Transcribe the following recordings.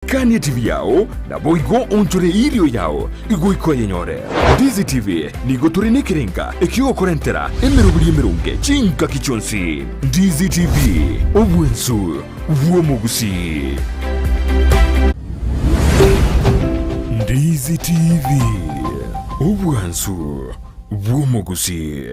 Kania TV yao, naboigo oonchore erio yao goika oyenyore. Ndizi TV nigo tore nekerenga ekiogokorentera emeroberi emeronge chingaki chionsi. Ndizi TV, obwensu bw'omogusii. Ndizi TV, obwansu bw'omogusii.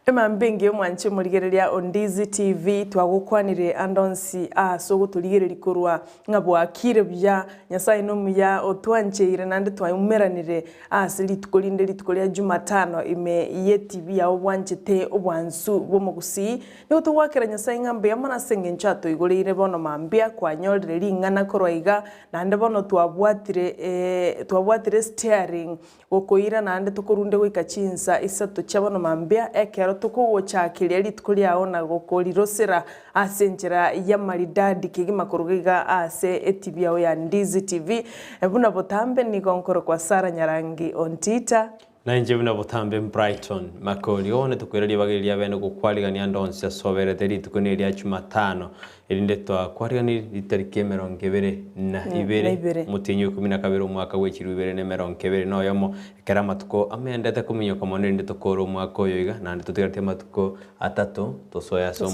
Emambia engiya omwanche omorigereria o Ndizi TV twagokwanire ande onsi ase ogotorigereria korwa ng'a bwakire buya, Nyasaye nomuya otwancheire naende twaumeranire ase rituko rinde rituko ria Jumatano ime ye TV yao bwanchete obwansu bw'omogusii. Nigo togoakera Nyasaye ng'a mbuya mono ase engencho atoigoreire bono mambia kwanyorire ring'ana korwa iga naende bono twabwatire twabwatire steering Gokoira naende tokorunde goika chinsa isato chia bono mambia, ekero tokogochakeria rituko riao na gokorirosera ase enchera y'amaridadi kegima koruga iga ase etibi yao ya Ndizi TV. Buna botambe nigo nkorokwa Sarah Nyarangi Ontita. Na inche buna botambe Brighton Makori. Bono tokoira ribaga eri riabene gokwarigania ande onsi ase oberete rituko neria Jumatano Erinde twakwariganirie ritariki emerongo ebere na ibere, omotienyi o ikomi na kabere omwaka bwe chilifu ibere na emerongo ebere na oyomo, ekero amatuko amendete kominyoka mono erinde tokoore omwaka oyo iga, naende totigaretie amatuko atato tosoe ase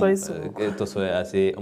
tosoe ase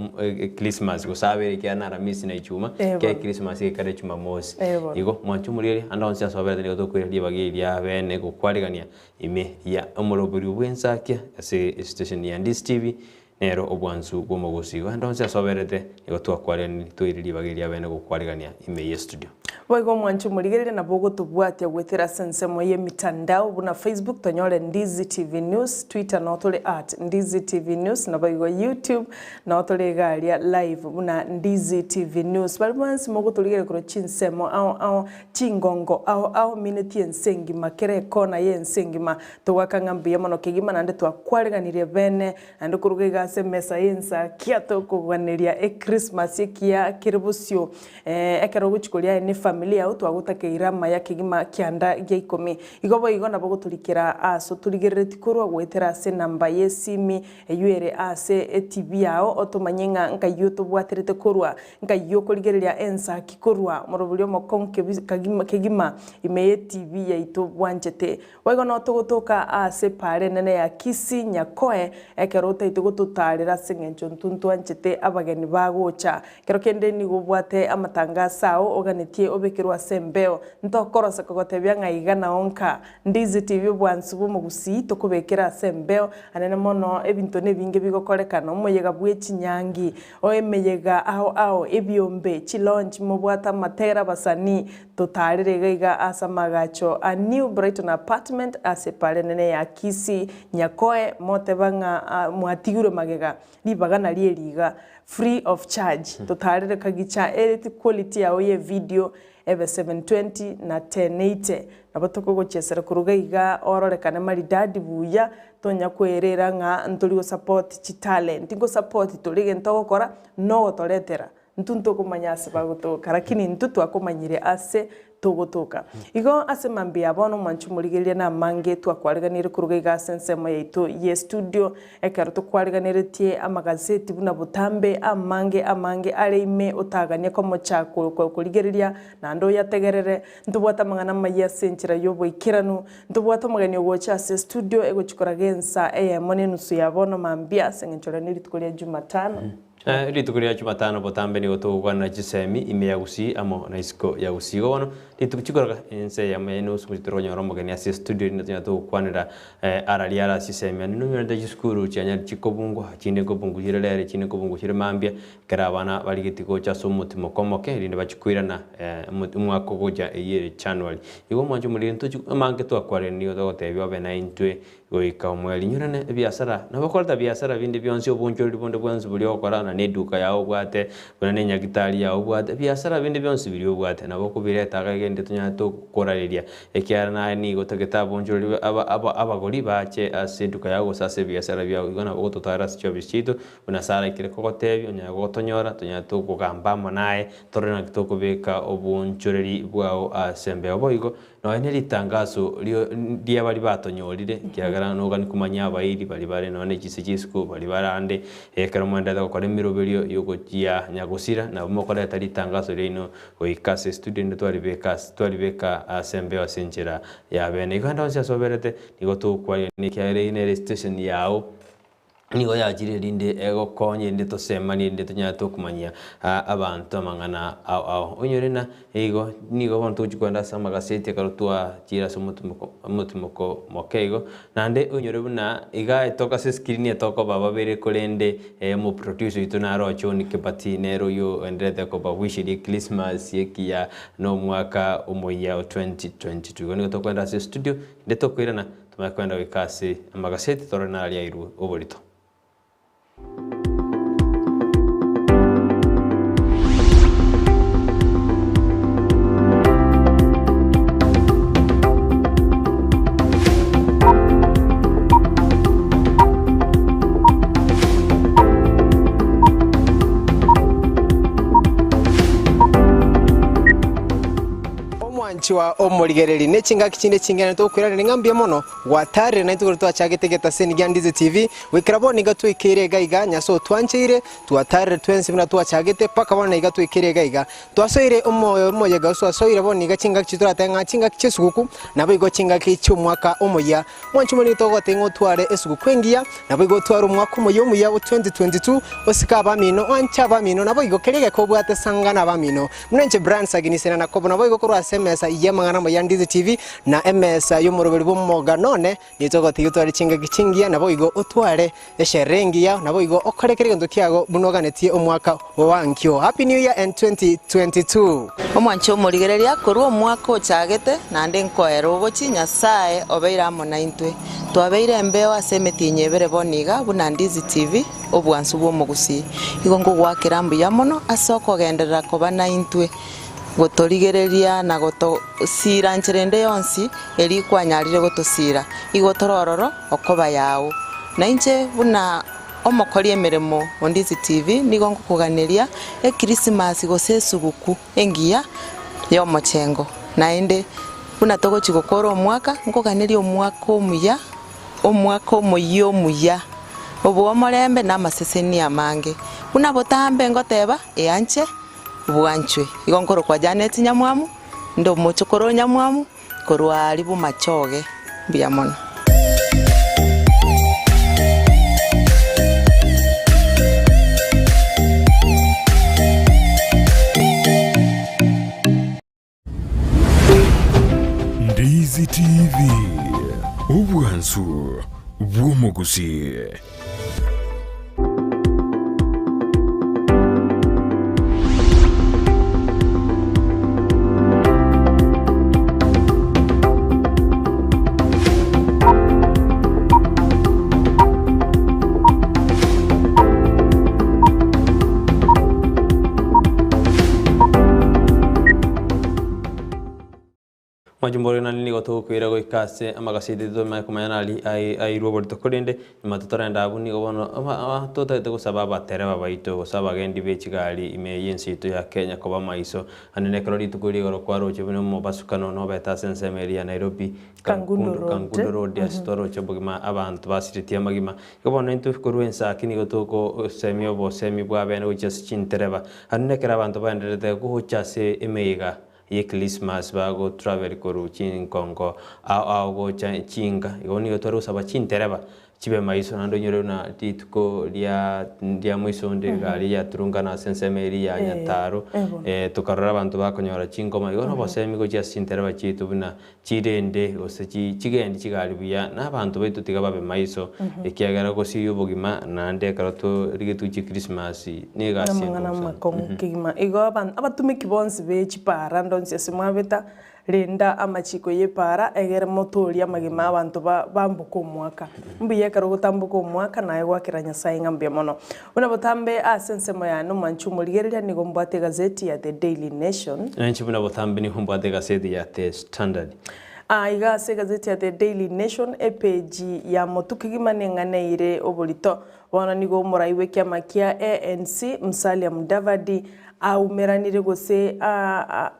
Christmas, gose abere ekiagera na Aramisi na Ichuma, ekiagera Christmas gekare Jumamosi. Igo mwanche omorigereria ande onsi ase oberete nigo tokoira ribaga eri ria bene gokwarigania ime ya omoroberio bw'ensakia ase estation ya Ndizi TV. Nero obwansu bw'omogusii. Ande onsi ase oberete, nigo twakwareraniri toire ribaga eria bene gokwarigania ime y'estudio. Boigo omwanche omorigereria nabo ogotobwatia goetera ase ensemo y'emitandao buna Facebook tonyore Ndizi TV News, Twitter noo tore at Ndizi TV News naboigo YouTube noo tore iga aria live buna Ndizi TV News. Baria bonsi mogotorigereria korwa chinsemo ao ao, chingongo ao ao mineti ense engima kera ekona y'ense engima togoaka ng'a mbuya mono kegima naende twakwareganirie bene Naende koruga iga ase emesa y'ensakia tokoganeria echristmas ekiya kere bosio. Ekero ogochia koria aye nefamiri yao twagotakeire amaya kegima kianda gia ikomi. Igo boigo nabo ogotorikera ase otorigereretie korwa goetera ase enamba y'esimi eyio ere ase etv yao otomanye ng'a nkai otobwaterete korwa, nkai okorigereria ensaki korwa omorobori omokong'u kegima ime y'etv yaito bwanchete. Boigo notogotoka ase epaara enene ya Kisii, Nyakoe, ekero otaete gototaarera ase engencho intwe ntwanchete abageni bagocha. Ekero kende nigo obwate amatangaso ao oganetie obekerwe ase embeo. Ntokorosa kogotebia ng'a iga nao nka Ndizi TV obwansu bw'omogusii tokobekera ase embeo anene mono ebinto nebinge bigokorekana omoyega bwe chinyangi, o emeyega ao ao, ebiombe, chilaunch mobwate amatera abasanii Totaarere iga iga ase amaagacho a New Brighton Apartment ase epaara enene ya Kisii, Nyakoe, moteba ng'a mwatigirwe magega, ribaga nario eri iga, free of charge. Totaarere kagicha ereti quality yao ye video ebe 720 na 1080. Nabo tokogochesera koruga iga ororekane maridadi buya, tonya kwerera ng'a ntori gosupport chitalent. Ngosupport tore egento ogokora nogotoretera. Intwe ntokomanya ase bagotoka, lakini intwe twakomanyire ase togotoka. Igo ase mambia ya bono omwanchi omorigereria namange twakwariganirie koruga iga ase ensemo yaito ye studio, ekero tokwariganeretie amagazeti buna botambe amange amange are ime otaganie komocha korigereria naende oyategerere. Ntobwate amang'ana amayia ase enchera y'oboikeranu. Ntobwate omogeni ogocha ase studio egochia koraga ensa eyemo na enusu ya bono mambia ase eng'encho riria nerituko ria Jumatano. Rituko ria Jumatano botambe nigo togokwanera chisemi ime ya Gusii amo na isiko ya Gusii. Igo bono rituko chikoroka ense eyemo ya enusu gochia torikonyora omogeni ase estudio erinde tonyare togokwanera ara riara ase chisemi. Naende nonyorete chisukuru chianyare chikobungwa, chinde nkobungwa chire rero, chinde nkobungwa chire mambia, ekero abana barigetie gocha ase omotimoka omoke erinde bachie koirana omwaka ogocha eyio ere January. Igo omwancho omoriri ntochi amange twakwarire nigo togotebia obe naintwe. Goika omoerio inyorane ebiasara, nabo okoreta biasara binde bionsi obonchoreri bonde bwensi boria ogokora, na neduka yao obwate, buna ne enyagitari yao obwate, ebiasara binde bionsi biria obwate nabo okobireta iga egende tonyare tokorareria, ekiagera naye nigo otagete abonchoreri aba aba abagori bache ase eduka yao gose ase ebiasara biao, igo nabo ogototara ase chiofisi chiaito, buna Sara aikire kogotebia, onyare gotonyora, tonyare tokogamba amo naye, torore naki tokobeka obonchoreri bwao ase embeo. Boigo, Nonya ne ritangaso ria baria batonyorire, ekiagera nogani komanya abairi baria bare nonya ne chinse chi'isiko baria bare ande, ekero moenderete gokora emeroberio y'ogochia nyagosira, nabo mokoreta ritangaso riaino goika ase estudio ende twaribeka ase twaribeka ase embeo ase enchera ya bene. Igo ande onsi ase oberete, nigo togokwania ekiagera eyio nere estation yao. Nigo yachire erinde egokonye erinde tosemanie erinde tonyare tokomanyia abanto amang'ana ao ao. Onyore ng'a igo nigo bono togochia kogenda ase amagaseti ekero twachire ase omotimoko omotimoko moke igo, naende onyore buna iga etoka ase escreen etokoba babere korende omoproducer oito nare oche John Kibati nere oyio oenderete kobawisheria echristmas ekiya na omwaka omoyia o 2022. Igo nigo tokogenda ase estudio erinde tokoirana. Tomanye kogenda goika ase amagaseti torore naria airwe oborito. Omwanchwa omorigereri, ne chingaki chinde chingene tokoiraneria ng'a mbuya mono gwatarire naintwe korwa twachagete egetaseni gia Ndizi TV, goikera bono iga twaikeire iga iga, Nyasae otwancheire, twatarire twensi buna twachagete mpaka bono iga twaikeire iga iga. Twasoire omoyo omoyega gose twasoire bono iga chingaki chiria toratebe ng'a chingaki chi'esuguku, naboigo chingaki chi'omwaka omoyia. Mwanche omoriri togotebia ng'a otware esuguku engiya, naboigo otware omwaka omoyia omuya o 2022, osike abamino, oanche abamino, naboigo keria egeka obwate sanga nabamino. Buna inche Brian Sagini Sena Nakobo naboigo korwa ase emesa y'amang'ana amaya ya Ndizi TV na emesa y'omoroberi bw'omogano one, nigo togotiga otware chingaki chingiya naboigo otware esheree engiya naboigo okore kera egento kiago buna oganetie omwaka oankio. Happy New Year and 2022. Omwanche omorigereria korwa omwaka ochagete, naende nkoera ogochia, Nyasae obeire amo naintwe. Twabeire embeo ase emetienyi ebere bono iga, buna Ndizi TV. Obwansu bw'omogusii. Igo nkogoakera mbuya mono ase okogenderera koba naintwe, gotorigereria na gotosiira nchera ende yonsi eria kwanyarire gotosiira. Igo tore ororo okoba yao. Na inche buna omokori emeremo o Ndizi TV nigo ngokoganeria Ekrisimasi gose esuguku engiya y'omochengo. Naende buna togochia gokora omwaka, nkoganeria omwaka omuya, omwaka omoyia omuya. Obw'omorembe na amaseseni amange. Buna botambe ngoteba, Eanche, bwanchwe. Igo nkorokwa Janet Nyamwamu, inde omochokoro o Nyamwamu, korwa aria Bomachoge. Mbuya mono. Ndizi TV, obwansu bw'omogusii. Omojumbe oria naende nigo togokoira goika ase amagaseti tomanye komanya nari airwe oborito korende nyuma totarenda abwo nigo bono totagete gosaba abatereba baito gose abagendi be chigari ime y'ense yaito ya Kenya koba maiso ande nekero rituko rigoro kwaroche buna omobasukano nobete ase ensemo eria ya Nairobi Kangundo Road. Kangundo Road ase twaroche obogima abanto basiretie amagima. Igo bono intwe korwa ensaki nigo togosemia obosemi bwa bene gochia ase chintereba. Naende nekero abanto baendererete gocha ase emeyega ye Christmas bago travel korwa chinkongo ao ao gocha chinka. Igo nigo tware gosaba chintereba chibe maiso naende onyore buna rituko ria ria moiso onde egari yaturungana ase ensemo eria ya Nyataro, tokarora abanto bakonyora chingoma. Igo nobosemi gochia ase chintereba chiaito buna chirende gose chi chigendi chigari buya, na abanto baito tiga babe maiso, ekiagera gosiria obogima naende ekero torigetwe chikrismasi negasi Amang'ana enkongu sana. amakong'u kegima. Igo aban abatumiki bonsi be chipara ndonsi ase mwabeta. Renda amachiko y'epaara, egere motoorie amagima 'abanto bamboke omwaka. Mbuya ekero ogotamboka omwaka naye goakera Nyasae ng'a mbuya mono. Buna botambe ase ensemo yane omwanchi omorigereria nigo mbwate egazeti ya The Daily Nation. Nainche buna botambe nigo mbwate egazeti ya The Standard. Aa iga ase egazeti ya The Daily Nation epeji ya motwe kegima neng'ana eire oborito. Bono nigo omorai bw'ekiama kia ANC Musalia Mudavadi aumeranire gose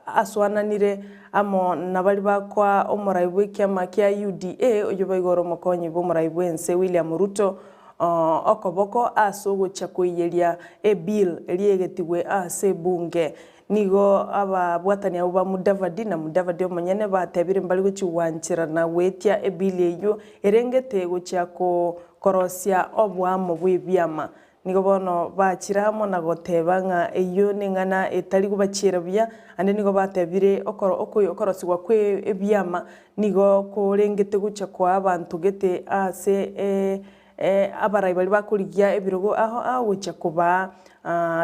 asoananire amo nabaria bakoa omorai bw'ekiama kia UDA oyio boigo ore omokonyi bw'omorai bw'ense William Ruto okoboko ase ogochia koiyeria ebill eria egetigwe ase ebunge. Nigo ababwatani abwo ba Mudavadi na Mudavadi omonyene batebire mbare gochia gwancherana goetia ebill eyio erengete gochia korosia oboamo bw'ebiama. Nigo bono bachire amo na goteba ng'a eyio neng'ana etari kobachiera buya, ande nigo batebire okorosigwa kw'ebiama nigo korengete gochia koa abanto gete ase abarai baria bakorigia ebirogo ao ao gochia kobaa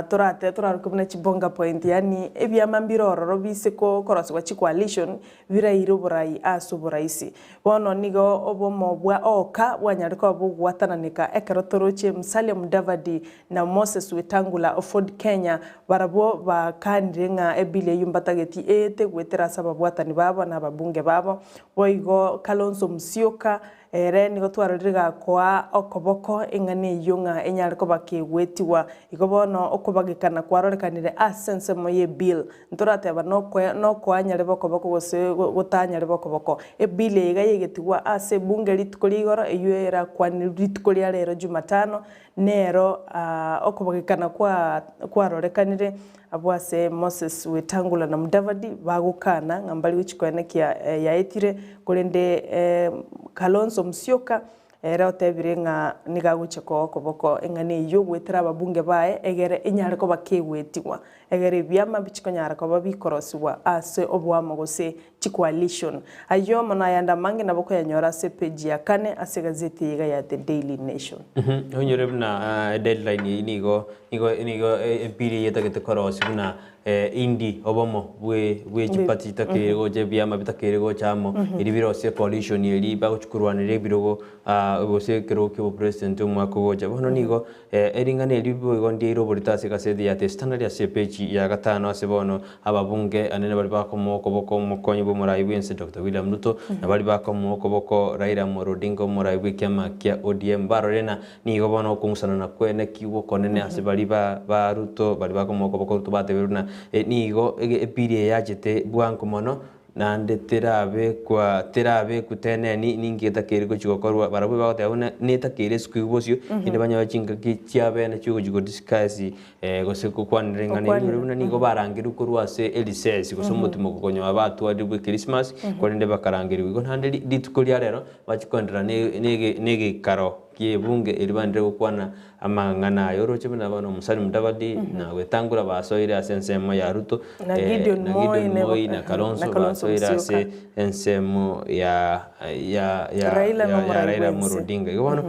torate toraroke buna chibonga point yaani ebiama mbire ororo bise korosigwa chicoalition biraire oborai ase oboraisi. Bono nigo obomo bwa oka bwanyare koba bogwatananeka ekero toroche Musalia Mudavadi na Moses Wetangula o Ford Kenya barabwo bakanire ng'a ebill eyio mbatageti eete goetera ase ababwatani babo na ababunge babo. Boigo Kalonzo Musyoka Ere nigo twarorire gakoa okoboko eng'ana eyio ng'a enyare koba kegwetigwa. Igo bono okobagekana kwarorekanire ase ensemo y'ebill. Ntorateba nokoa nyarebe okoboko gose gotanyarebe okoboko. Ebill eye iga yegetigwa ase ebunge rituko ria igoro eyio erakwanirwe rituko ria rero Jumatano nero okobagekana kwarorekanire abwo ase Moses Wetangula na Mudavadi bagokana ng'a mbari gochia koenekia yaetire, korende Kalonzo Musyoka ere otebire ng'a nigo agochia koa okoboko eng'ana eyio goetera ababunge baye egere enyare koba kegwetigwa, egere ebiama bichikonyara koba bikorosigwa ase oboamo gose chicoalition. Ayio amo nayande amange nabo okoyanyora ase epeji ya kane ase egazeti eye iga ya The Daily Nation. Onyore buna deadline eyio nigo nigo nigo ebill eyio etagete korosia buna indi obomo bwe bwe chiparty chitakeire gocha ebiama bitakeire gocha amo erio birosie coalition eria bagochi korwaneria ebirogo gose ekerogo kia obopresident omwaka ogocha. Bono nigo Ering'ana eri boigo ndiaire oborito ase egaseti ya The Standard ase epeji ya gatano ase bono ababunge anene baria bakomoa okoboko omokonyi bw'omorai bw'ense Doctor William Ruto na baria bakomoa okoboko Raila Amolo Odinga omorai bw'ekiama kia ODM barore na nigo bono okong'usanana kwenekigwe okonene ase baria ba ba Ruto baria bakomoa okoboko Ruto batebirie buna nigo epiri eye yachete bwango mono Naende terabekwa terabekwa teneni, ninki etakeire gochia gokorwa? Barabwo bagoteba buna netakeire esiko bosio, erinde banyore chingaki chiabene chiogochia godiscuss gose gokwanera ring'ana eri. Rirorio buna nigo barangerigwe korwa ase erisesi gose omotimoko konya batwarire bwe Christmas, korende bakarangerigwa. Igo naende rituko ria rero, bachia koenderera ne nege negeikaro ki'ebunge erio baenderere gokwana Amang'ana aya oroche buna bono Musalia Mudavadi na Wetangula basoire ase ensemo ya Ruto, Na Gideon na Moi Gideon ne- Moi na na Kalonzo Kalonzo basoire Musyoka. ase ensemo ya ya ya Raila ya, ya nomorai Raila bwense. Amolo Odinga. Igo bono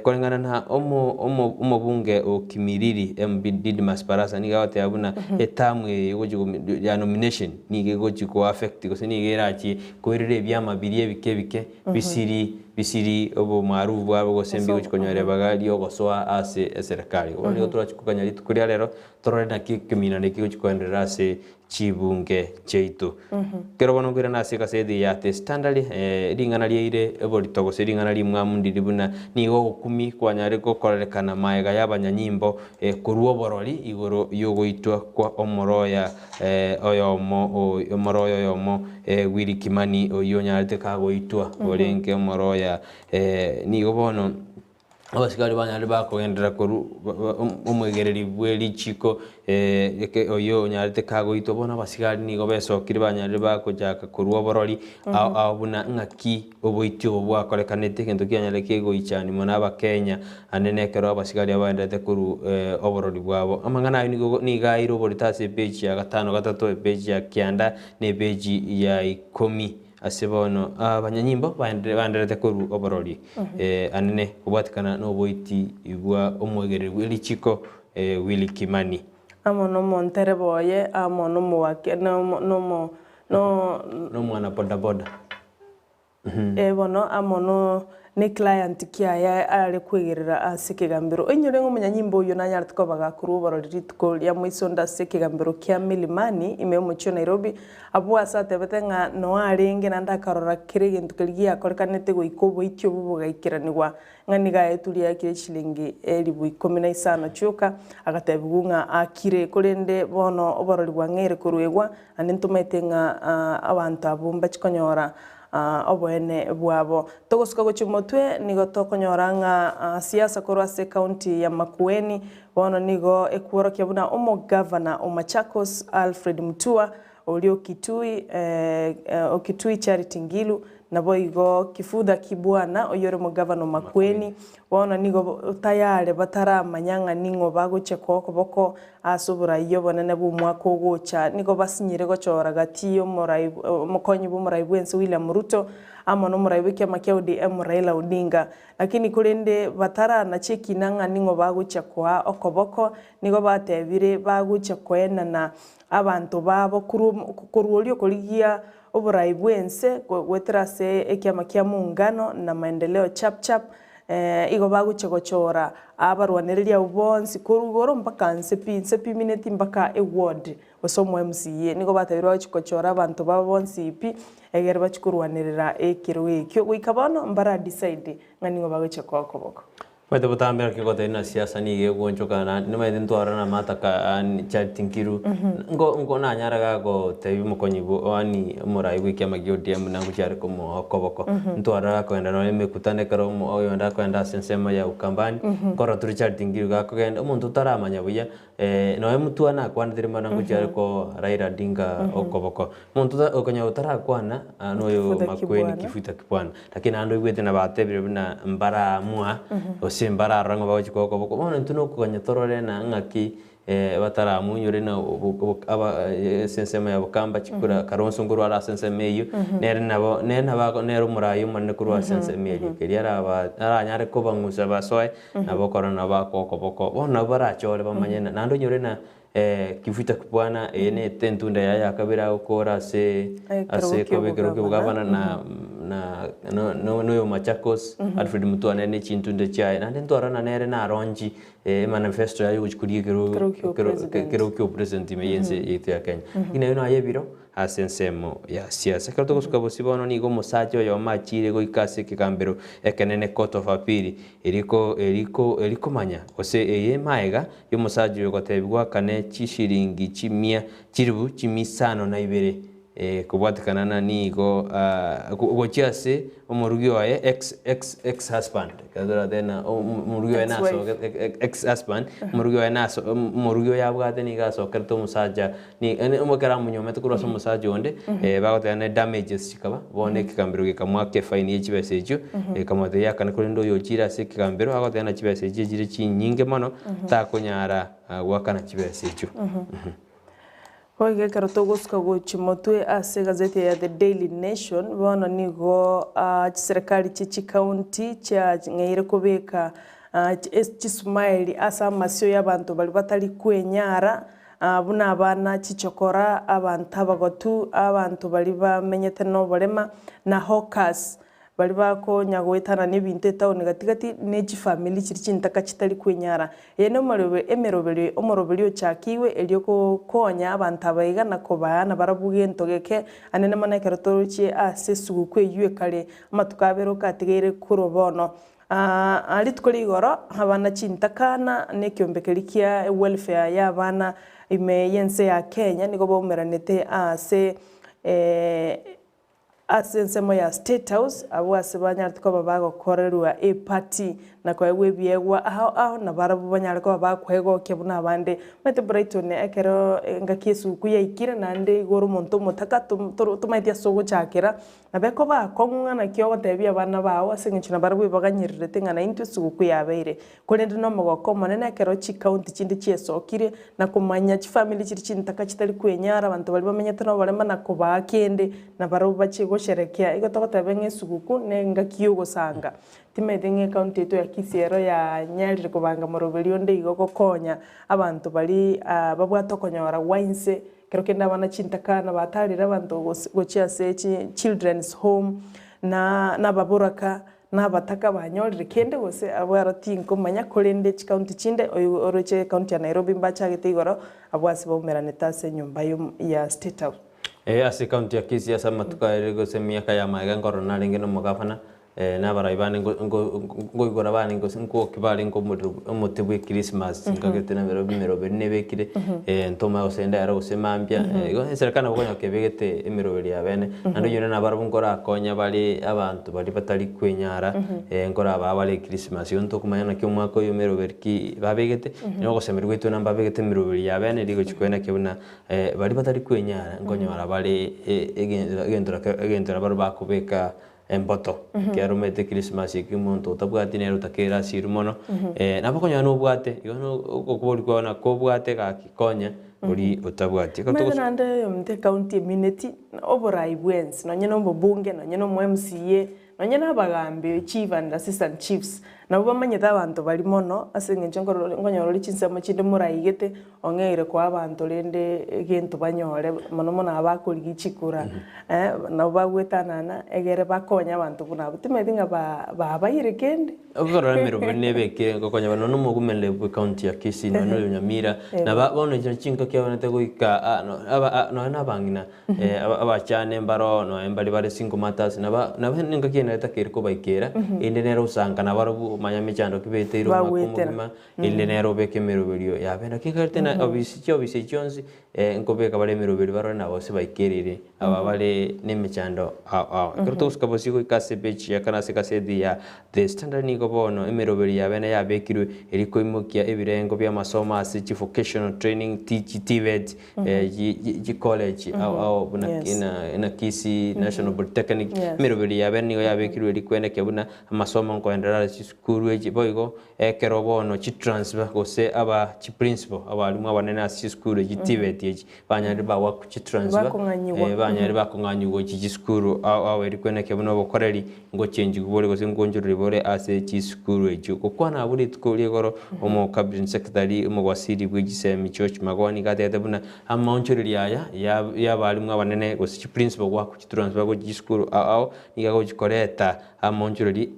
koreng'ana na omo omo omobunge o Kimilili MB Didmus Barasa nigo agoteba buna etamu eye egochi gomi ya nomination nigo egochi ko affect gose nigo erachie koirera ebiama biria ebike ebike bisiri Bisiri obomaarufu bwabo gose mbigochi konyora ribaga ri'ogosoa ase eserekari. Bono nigo torachi koganya rituko ria rero torore naki ekeminano eki gegochi koenderera ase chibunge chiaito. Ekero bono nkoirana ase egaseti ya The Standard, ring'ana riaire oborito gose ring'ana rimwamu ndiri buna nigo ogokumi kwanyare gokorerekana maega y'abanyanyimbo korwa oborori igoro y'ogoitwa kwa omoroya oyomo omoroya oyomo Willy Kimani oyio onyarete kagoitwa orenge omoroya nigo bono abasikari banyarire bakogenderera korwa omwegereri bwe richiko oyio onyarete kagoitwa bono abasigari nigo besokire banyarire bagochaka korwa oborori ao ao buna ng'aki oboiti obo bwakorekanete egento kianyarire kegoichani mono abakenya Ande nekero abasigari abaenderete korwa oborori bwabo. Amang'ana ayio nigo nigo aire oborito ase epeji ya gatano gatato, epeji ya kianda, na epeji ya ikomi. Ase bono abanyanyimbo baenderete korwa oborori anene kobwatikana noboiti bwa omwegereri bwe richiko Willy Kimani. Amo nomontereba oye, amo No Nomwana bodaboda. Eh bono amo no ne client kiaye are kwegerera ase ekegambero. Oinyore ng'a omonyanyimbo oyio nanyarete koba gakorwa oborori rituko ria moiso onde ase ekegambero kia Milimani ime y'omochie o Nairobi, abwo ase atebete ng'a noo arenge naende akarora kera egento keria giakorekanete goika oboiti obwo bogaikeranigwa ng'a nigo aetwe riakire chilingi elibu ikomi na isano chioka, agatebigwa ng'a akire. Korende bono oborori bwang'eire koruegwa, naende ntomaete ng'a abanto abwo mbachie konyora oboene bwabo. Togosuka gochia motwe nigo tokonyora ng'a siasa korwa ase ekaunti ya Makueni bono nigo ekworokia buna omogavana o Machakos Alfred Mutua oria o Kitui o Kitui Charity Ngilu naboigo Kifudha Kibwana oyio ore omogavana o Makueni bono nigo tayare bataramanya ng'a ning'o bagochia koa okoboko Ase oboraia obonene bw'omwaka ogocha nigo basinyire gochora gati y'omorai omokonyi bw'omorai bw'ense William Ruto amo nomorai bw'ekiama kia ODM Raila Odinga. Lakini korende bataranache ekina ng'a ning'o bagochia koa okoboko, nigo batebire bagochia koenana abanto babo korwa korwa oria okorigia oborai bw'ense goetera ase ekiama kia Muungano na Maendeleo Chapchap Igo bagochia gochora abarwanereria abwo bonsi korwa igoro mpaka nse pi, nse pi mineti mpaka eward gose omo MCA. Nigo batebirie bagochia gochora abanto babo bonsi pi, egere bachie korwanerera ekerogo ekio. Goika bono mbara decide ng'a ning'o bagochia koa okoboko. Omanyete botambe naki ogotebia na siasa nigo egoonchoka na nimanyete ntware na amataka ani Charity Nkiru nko nko nanyara gagotebia omokonyi bwo yaani omorai bwa ekiama kia ODM nangochia are komoa okoboko. Ntware gakogenda nonye emekutano ekero omo oyonde akogenda ase ensemo ya Ukambani, nkorora tore Charity Nkiru gakogenda, omonto otaramanya buya nonye motwe nakwanete rimo nangochia are koa Raila Odinga okoboko. Omonto ota okonyora otarakwana noyo Kifuta Makueni kibwana. Kifuta kibwana. Lakini naende oigwete nabatebire buna mbaraamua, gose mbararora ng'a bagochia koa okoboko. Bono intwe nokoganya torore na ng'aki bataramunyore na aba ase ensemo ya Bokamba chikura Kalonzo nkorwa are ase ensemo eyio, nere nabo nere nabo nere omoraia omonene korwa ase ensemo eria. Keria araba aranyare kobang'usa basoe, nabo okorora nabo bakoa okoboko. Bono nabo barachore bamanye na naende onyore na Kifuta kibwana eye ne entunda yaye ya kabere agokora ase ase Ekerogo ekero ki'obogavana. ki'obogavana na na no no noyo Machakos Alfred Mutua nere ne chintunda chiaye naende ntwarana nere naronchi emanifesto yaye gochia koria ekero Ekero ki'opresident. ekero ki'opresident ime y'ense yaito ya Kenya. Lakini ayio naye ebiro Ase ensemo ya siasa. Ekero togosuka bosio bono nigo omosacha oyomo achiire goika ase ekegambero ekenene, court of appeal, eriko eriko erikomanya gose eye maega y'omosacha oyo gotebigwa akane chishiringi chimia chilifu chimia isano na ibere kobwatekana na nigo gochia ase omorugi oye ex ex ex husband ekero toratebe na omorugi oye Ex-wife. nasoke ex husband omorugi oye naso omorugi oyo abwate nigo asokerete omosacha Ekero amonyuomete korwa ase omosacha onde, bagoteba ne damages chikaba, bono ekegambero gekamoaka efaini ye chibesa echio, ekamotebia akane korende oyo ochire ase ekegambero agoteba ng'a chibesa echio chire chinyinge mono, takonyara goakana chibesa echio. Boigo ekero togosuka gochia motwe ase egazeti ya The Daily Nation, bono nigo chiserekari chie chikaunti chiang'eire kobeka chismile ase amasio y'abanto baria batari kwenyara, Buna abana chichokora, abanto abagotu, abanto baria bamenyete noborema, na hawkers, baria bakonya goetanana ebinto etaoni gati gati, ne chifamiri chiria chintaka chitari kwenyara. Eye nomorebe emeroberio omoroberio ochakigwe erio gokonya abanto aba iga na kobaa nabarabwo gento geke anene mono ekero torochie ase esuguku eyio ekare amatuko abere okatigaire korwa bono. Rituko rigoro abana chintakana na ekiombe keria kia welfare y'abana ime y'ense ya Kenya nigo baumeranete ase ase ensemo ya State House abwo ase banyarete koba bagokorerwa eparty na koegwa ebiegwa ao ao na barabwo banyare koba bakoegokia buna abande. Omanyete Brighton ekero engaki esuguku yaikire naende igoro omonto omotaka tomaeti ase ogochakera Nabo ekoba akong'u ng'a naki ogotebia abana bao ase engencho nabarabwo ebaganyererete ng'a naintwe esuguku yabeire. Korende nomogoko omonene ekero chikaunti chinde chiesokire na komanya chifamiri chiria chintaka chitari kwenyara abanto baria bamenyete noborema na kobaa kende nabarabwo bachie gosherekea. Igo togoteba ng'a esuguku nengaki yogosanga. Timanyeti ng'a ekaunti yaito ya Kisii ero yanyarire kobanga moroberi onde igo gokonya abanto baria babwate okonyora gwa inse. Ekero kende abana chintakana batarire abanto gochia ase children's home, na nababoraka, na abataka banyorire kende gose abwo aro tinkomanya korende chikaunti chinde oyo oroche ekaunti ya Nairobi mbachagete igoro abwo ase baumeranete ase enyomba ya State House. Ee, ase ekaunti ya Kisii ase amatuko aye gose emiaka ya magega nkorora narenge na omogavana, na abarai bane nko- nko- nkoigora barenge gose nkoki barenge omorero omote bwa echristmas nkagete nabere emeroberi nebekire, ntomanye gose ndero gose mambia, igo eserekari nabo okonyora kebegete emeroberi yabene, naende onyore nabarabwo nkorakonya bare abanto baria batari kwenyara, nkorabaa bare echristmas. Igo ntokomanya naki omwaka oyo emeroberi ki babegete, na ogosemeria gwaito buna mbabegete emeroberi yabene riria egochi koenekia buna baria batari kwenyara nkonyora bare egento nabaro bakobeka emboto, ekiagera omanyete Christmas eke omonto otabwati nere otakeire asirwe mono, nabo okonyora nobwate, igo no okoboria kwao nako obwate gaki konya oria otabwati. Ekero Omanyete togos. naende oyominto ekaunti emineti oborai bwensi nonye na omobunge nonye na omo MCA nonye na abagambi chief and assistant chiefs nabwo bamanyete abanto baria mono ase eng'encho nkorora nkonyora ore chinsemo chinde moraigete Ong'eire koa abanto rende egento banyore, mono mono aba bakorigia chikura, nabo bagwetanana egere bakonye abanto buna abwo. Timanyeti ng'a ba babaire kende. Okorora emeroberi nebekire gokonya bano na omogumereri bwe county ya Kisii nonya na oyo Nyamira na ba bono inche chingaki abanete goika ah no aba ah nonya na abang'ina abachane mbaro nonya mbare bare single mothers naba nabo engaki eye nere etakeire kobaikera erinde nere osanka nabarobwo omanya emechando ki baeteire omwaka Bagwetera. omogima Erinde nere obeke emeroberio yabe. Naki ekerete na obisi chiobisi echio chionsi, nkobeka bare emeroberio barore na gose baikereire aba bare nemechando ao ao. Ekero togosuka bosio goika ase epeji ya kana ase egaseti ya The Standard nigo bono emeroberio yabe yabekirwe eri koimokia ebirengo bi'amasomo ase chivocational training, TVET, chicollege ao ao buna Yes. na Kisii National Polytechnic. Yes. Emeroberio yabe nigo yabekirwe eri kwenekia buna amasomo nkoenderera are chisukuru echi boigo Ekero bono chitransfer gose aba chiprinciple abalimu abanene ase chisukuru echi TVET echi banyarire bagwa chitransfer Bakong'anyigwa. eh, banyarire bakong'anyigwa gochia chisukuru ao ao eri kwenekio buna obokoreri ngochenjigwa bore gose ngonchoreri bore ase chisukuru echio. Gokwana abwo rituko ria igoro omo cabinet secretary omowaziri bwe chisemi George Magoha nigo atebete buna amaonchoreria aya ya ya abalimu abanene gose chiprinciple goakwa chitransfer gochia chisukuru ao ao nigo agochi koreta Amaonchoreri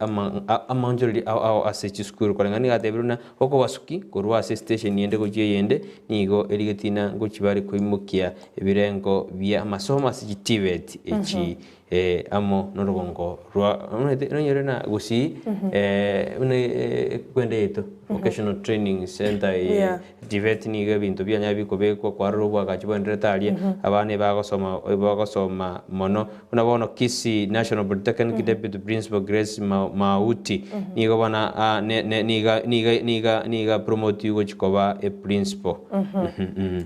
amaonchoreri ao ao ase chisukuru koreng'ana nigo atebirwe na okobasuki korwa ase estation ende gochia eyende nigo erigetie na ngochia bare koimokia ebirengo bia amasomo ase chiTVET echi amo norogongo rwa omanyete nonyore na gusii buna ekwende yaito vocational training center eye Yeah. TVET nigo ebinto bianya bikobekwa kwarora obwagachi bwaenderete aria abana ebagosoma ebagosoma mono Buna bono Kisii National Polytechnic Deputy Principal Grace Mauti nigo bono a ne ne niga niga niga niga promotiwe gochia koba e principal.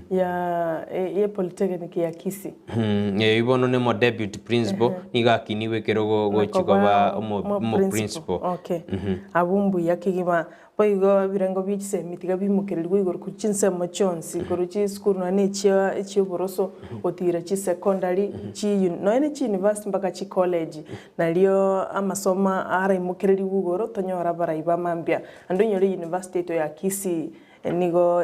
Ya ye polytechnic ya Kisii. Eyio bono nemo deputy principal nigo akinigwe ekerogo gochia koba omo omo principal. Okay. Abwo mbuya kegima. Boigo ebirengo bie chisemi tiga biimokererigwe igoro korwa chinsemo chionsi, korwa chisukuru nonya na echia echi'oboroso, gotiira chisecondary, chi nonya ne chiuniversity mpaka chicollege, nario amasomo araimokererigwe igoro tonyore abarai ba mambia. Naende onyore university yaito ya Kisii nigo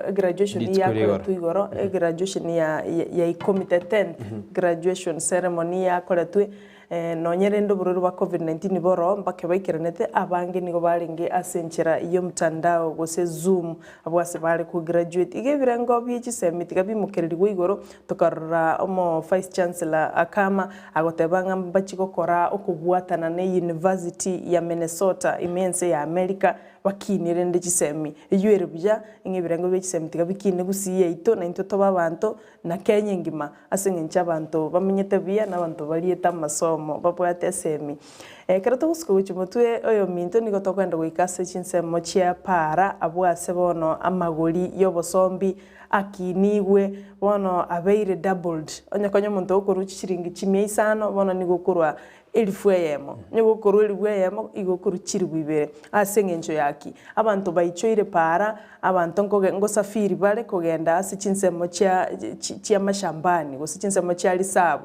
egraduation Rituko ria igoro. yakoretwe igoro, egraduation ya ya ikomi the tenth graduation ceremony yakoretwe. Nonya rende oborwaire bwa Covid-19 boroo mpaka baikeranete, abange nigo barenge ase enchera y'omtandao gose Zoom abwo ase bare ko graduate. Iga ebirengo bie chisemi tiga bimokererigwe igoro, tokarora omo Vice Chancellor Akama agoteba ng'a mbachie gokora okobwatana ne University ya Minnesota ime ense ya America bakinie rende chisemi. Eyio ere buya ng'a ebirengo bie chisemi tiga bikinie gusii yaito naintwe tobe abanto na Kenya engima, ase engencho abanto bamenyete buya na abanto bariete amasomo babwate esemi. Ekero togosuka gochia motwe oyominto nigo tokogenda goika ase chinsemo chia para abwo ase bono amagori y'obosombi akinigwe bono abeire doubled. Onye konya omonto okorwa chishiringi chimia isano bono nigo okorwa Elifu eyemo, nigo okorua elifu eyemo, igo okorua chilifu ibere. Ase engencho ya ki? Abanto baichoire paara, abanto nkoge ngosafiri bare kogenda ase chinsemo chia chi chi'amashambani, gose chinsemo chia risabu.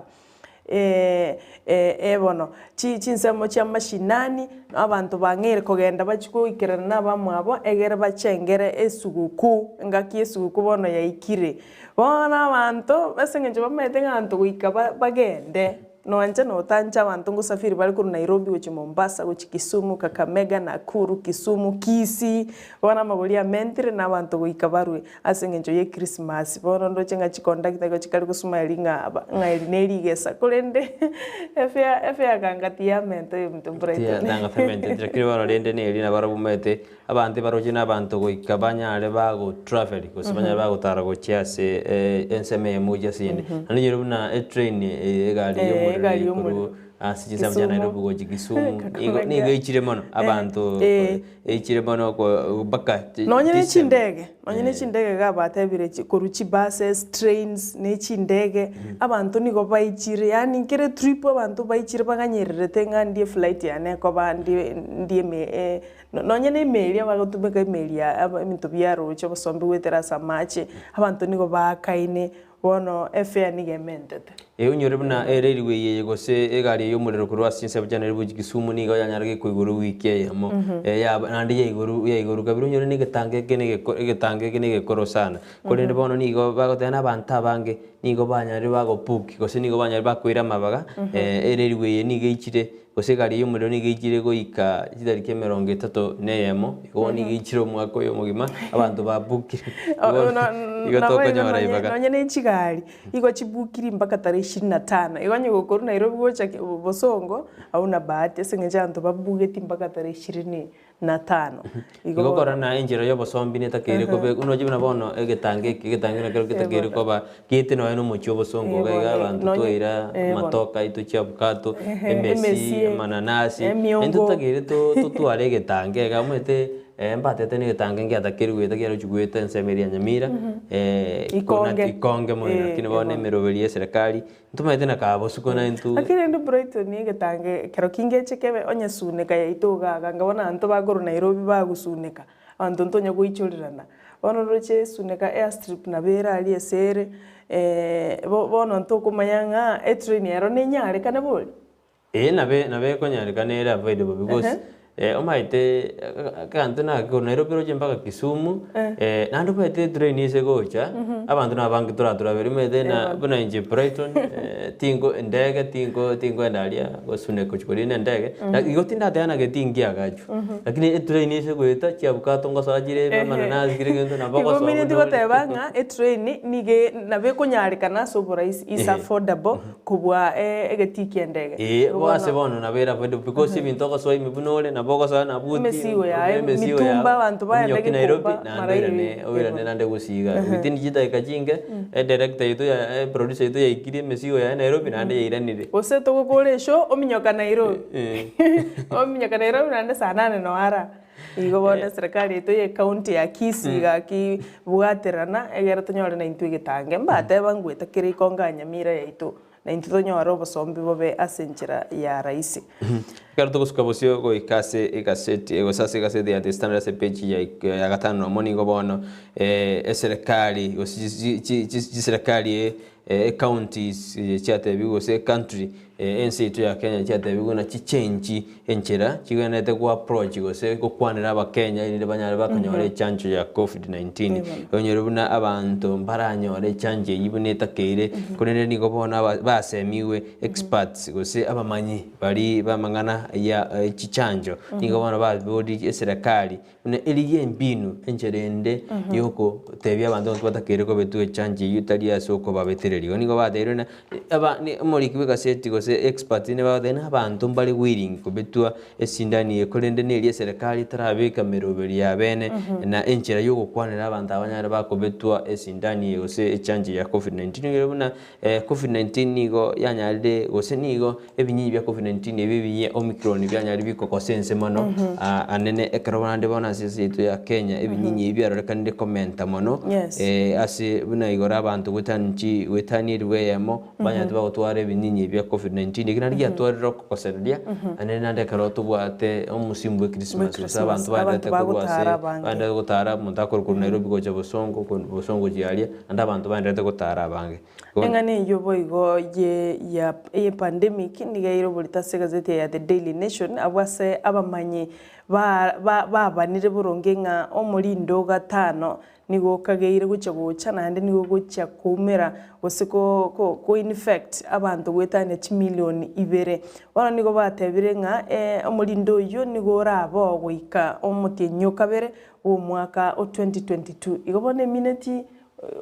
Ee bono, chinsemo chia mashinani, abanto bang'eire kogenda bachie goikerana nabamwabo, egere bachengere esugukuu, engaki y'esugukuu bono yaikire. Bono abanto, ase eng'encho bamaete ng'a abanto goika bagende, noanche notancha abanto ngosafiri bare korwa Nairobi gochia Mombasa, gochia Kisumu, Kakamega, Nakuru, Kisumu, Kisii, bono amagori amentire na abanto goika barwe. Ase engencho ye Christmas, bono ndoche ng'a chikondakta igo chikare gosmile ng'a aba ng'a eri ne rigesa korende efea efea ganga tiyamenta oyominto Brighton. Tiyatanga tementeti lakini bono rende neri nabarabwo omanyete abanto ebaroche na abanto goika banyare bago travel gose banyare bagotara gochia ase ensemo eyemo gochia ase eyende. Naende onyore buna etrain egari ya Eh, egari omorero ya omorero. ekorwa ase chinsemo chia Kisumu. Nairobi gochia Kisumu nigo Kakamega. nigo eichire mono abanto Eh. Eichire mono ko mpaka Nonye ne December. chindege, nonye ne chindege iga batebire chi korwa chibuses, trains, ne chindege, abanto nigo baichire yaani nkere trip abanto baichire baganyererete ng'a ndie eflight yane ekoba ndie ndie eme nonye na emeri abagotumeka emeri ya aba ebinto bia roche obosombe goetera ase amache, abanto nigo baakaine Bono efea nigo ementete. Ee, onyore buna erailway eye gose egari eye y'omorero korwa ase chinsabu chia Nairobi gochia Kisumu nigo yanyara gekoigorwa ewiki eyemo yaba naende yaigorwa yaigorwa kabere onyore na egetango eke na egeko egetango eke na egekoro sana. Korende bono nigo bagoteba na abanto abange nigo banyarire bagobook gose nigo banyarire bakoira amabaga erailway eye nigo eichire Gose egari y'omorero nigo eichire goika chitariki emerongo etato na eyemo, igo nigo eichire omwaka oyo omogima, abanto babukire. Igo igo tokonyora ibaga. Nonye ne chigari, igo chibukiri mpaka tarehe ishirini na tano. Igo onye gokorwa Nairobi gocha Bosongo, hauna bahati ase eng'encho abanto babugeti mpaka tarehe ishirini na tano. Igo kora na enchera y'obosombi netakeire kobe buna oche buna bono egetango eke egetango nakero getakeire koba gete nonya na omochie obosongo iga iga abanto twaira amatoke aito chiabukato, emesi, amananasi, naintwe totakeire totware egetango iga omanyete mbatete na egetango ngiatakeire goeta kiarochi goeta ensemo eria ya Nyamira, ikonge mono lakini bono emeroberi ya eserekari Ntomanyete na kaa bosuko na intwe. Naki rende Brighton egetange ekero kingeche kebe onye suneka yaito iga iga bono abanto bakorwa Nairobi bagosuneka abanto ntonya goichorerana. Bono oroche suneka airstrip nabo ere aria ase ere bono ntokomanya ng'a etrain ero nenyarekane bori? Ee nabe nabo ekonyarekana ere avoidable because Omanyete egento nake korwa Nairobi oroche mpaka Kisumu, naende omanyete etrain ase egocha, abanto nabange toratorabere omanyete na buna inche Brighton, tinko endege tinko tinkoenda aria gosuneka gochia korina endege, igo tindateba naki tinkiagachwa, lakini etrain ase egoeta chiabukato ngosoa chire amananasi kera egento nabo Igo ogosoa omineti buna ore. goteba ng'a etrain nigo nabo ekonyarekana ase oboraisi is affordable Kobua egetii ki'endege. Ee, bo ase bono nabo ere avoidable because ebinto ogosoa ime buna ore, nabo ogosoa na buti, Emesigo yaye, emesigo mitumba, yao, abanto baende ominyoke Nairobi, Gikomba, naende mara oirane eye, oirane naende gusii igaa. Within chidakika chinke, edirector yaito ya eproducer yaito yaikire emesigo yaye Nairobi naende yairanire. Gose togokora eshow, ominyoka Nairobi. Ominyoka Nairobi naende saa nane noo ara. Igo bono eserekari yaito ya ecounty ya Kisii gaki bwaterana egere tonyore naintwe egetange. Mbateba ngweta kere ikonga Nyamira yaito naintwe tonyore obosombi bobe ase enchera ya rahisi. Ekero togosuka bosio goika ase egaseti gose ase egaseti ya The Standard ase epeji ya ik ya gatano nomo nigo bono eserekari gose chi chi chi chiserekari ecounties chiatebiwe gose ecountry ense yaito ya Kenya chiatebiwe buna chichenchi enchera chigwenerete go approach gose gokwanera abakenya erinde banyare bakonyora echanjo ya covid 19. Onyore buna abanto mbaranyore echanjo eyio buna etakeire, korende nigo bono aba basemiwe experts gose abamanyi baria b'amang'ana ya chichanjo, nigo bono baboririe eserekari Buna erigia embinu, enchera ende y'ogotebia abanto ng'a tibatakeire kobetwa echanjo eyio tari ase okobabetereria. Igo nigo batebirie buna aba omoriki bw'egaseti gose expert nigo bagoteba ng'a abanto mbare willing kobetwa esindani eye korende neria eserekari etarabeka emeroberi ya bene na enchera y'ogokwanera abanto aba banyare bakobetwa esindani eye gose echanjo ya covid 19. Ekero buna Covid 19 nigo yanyarire gose nigo ebinyinyi bia covid 19 ebi ebinyia omicron bianyarire bikokosa ense mono anene ekero naende bono ase ense yaito ya Kenya ebinyinyi ebi biarorekanire komenta mono Yes. ase buna igoro abanto goetani chi goetani elifu eyemo banyarete bagotwara ebinyinyi bia covid. Covid-19 eki naende giatwarire okogosereria, naende naende ekero tobwate omosimu bwa echristmas gose abanto Christmas, baenderete abanto korwa ase bagotara abange. baenderete gotara omonto akorwa korwa Nairobi gocha Bosongo, korwa Bosongo gochia aria, naende abanto baenderete gotara abange. Bono. Eng'ana eyio boigo ye ya eye pandemic nigo eire oborito ase egazeti ya The Daily Nation abwo ase abamanyi ba ba babanire boronge ng'a omorindo o gatano Nigo okageire gochia gocha naende nigo ogochia koumera gose ko ko koinfect abanto goetania chimilioni ibere. Bono nigo batebire ng'a omorinde oyio nigo orabe oo goika omotienyi o kabere bw'omwaka o 2022. Igo bono emineti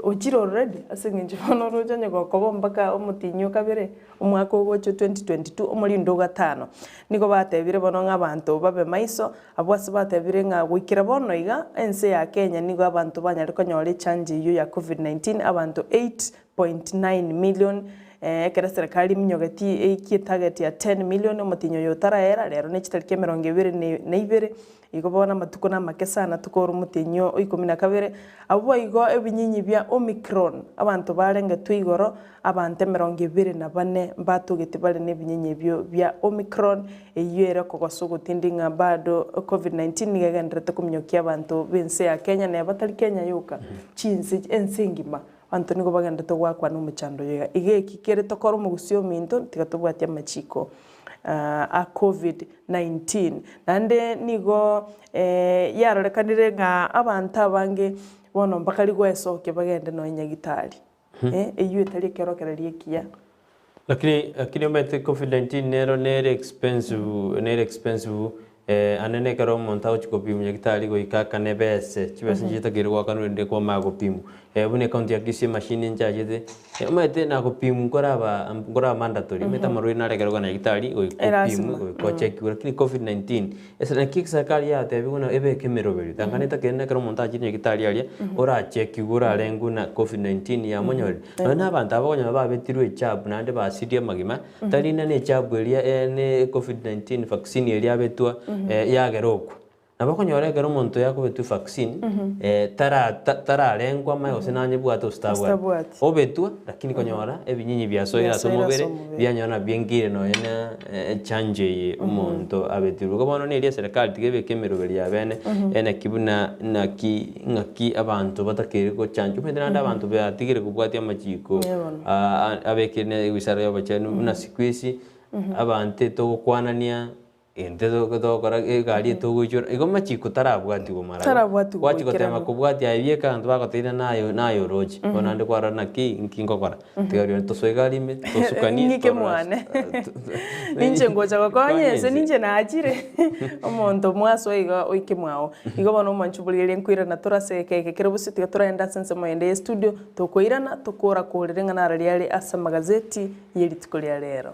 ochire already ase eng'encho bono oroche onye gokoba mpaka omotienyi o kabere omwaka ogocha o 2022 omorinde o gatano. Nigo batebire bono ng'a abanto babe maiso Abwo ase batebire ng'a goikera bono iga, ense ya Kenya nigo abanto banyare konyora echanjo eyio ya Covid-19 abanto 8.9 million, ekero eserekari eminyogeti eikie etarget ya 10 million omotienyi oyo otaraera, rero ne chitariki emerongo ebere na ibere, igo bono amatuko namake sana tokore omotienyi o ikomi na kabere. Abwo boigo ebinyinyi bia Omicron, abanto barengetwe igoro Abanto emerongo ebere na bane mbatogete bare nebinyinyi ebio bia Omicron, eyio ere okogosa ogotindi ng'a bado Covid-19 nigo egendererete kominyokia abanto b'ense ya Kenya neba tari Kenya yoka, chinse ense engima abanto nigo bagendererete goakwa nomochando oyo iga. Iga eki kere tokore omogusii ominto tiga tobwatie amachiko a Covid-19. Naende nigo yarorekanire ng'a abanto abange bono mbakari goesokia bagende nonya nyagitari. Eyio etari ekerokererio ekiya. Lakini lakini omanyete covid 19 nero nere expensive nere expensive ande nekero omonto agochia gopimwa nyagetari goika akane ebese, chibesa nchitakeire goakanwa erinde kwamanya gopimwa. Buna ecounty ya Kisii emachine nchachete, omanyete nagopimwa nkoraba nkoraba mandatory, omanyete amarwaire nare ekero okogenda nyagetari goika opimwe Erasima. goika ochekiwe lakini covid 19 Ase naki serikali yatebiwe ng'a ebeke emeroberio, tang'ana etakeire na ekero omonto achire nyagetari aria, orachekigwe orarengwe na covid 19 yamonyorire. Nonya na abanto aba okonyora babetirwe echabu naende basirie amagima, tari ng'a na echabu eria ne covid 19 vaccine eria abetwa yagera okwa. Nabo okonyora ekero omonto yakobetwa evaccine, tara tararengwa amaye gose nanyebwate gose tabwati. Tabwati. Obetwa lakini konyora ebinyinyi biasoire ase Biasoire ase omobere, omobere. bianyora nabio biaingeire nonya na echanjo eye omonto abetirwe. Igo bono neria eserekari tiga ebeke emeroberi ya bene, naki buna naki ng'aki abanto batakeire gochanjwa. Omanyete naende abanto batigire kobwatia amachiko abekire na ewizara ya obochenu buna siku hizi, abanto etogokwanania Intwe togokora egari etogoichora, igo amachiko tarabwatigwe marago. Tarabwatigwe Gwachia gotema goikeranu. kobwatia aye bieka abanto bagoteira naye naye oroche. Bono naende kwarora naki nki nkokora. Tiga rirorio tosoe egari ime, tosukanie, Ng'ike torore mwane. ase Ninche ngocha gokonya Konya ense, ense. ninche nachire. Omonto mwasoa iga oike mwao. Igo bono omwanchi borigereria nkoirana tore ase egeka eke kere bosio tiga toraende ase ensemo eyende ye studio, tokoirana, tokora korera eng'ana araria are ase amagazeti ye rituko ria rero.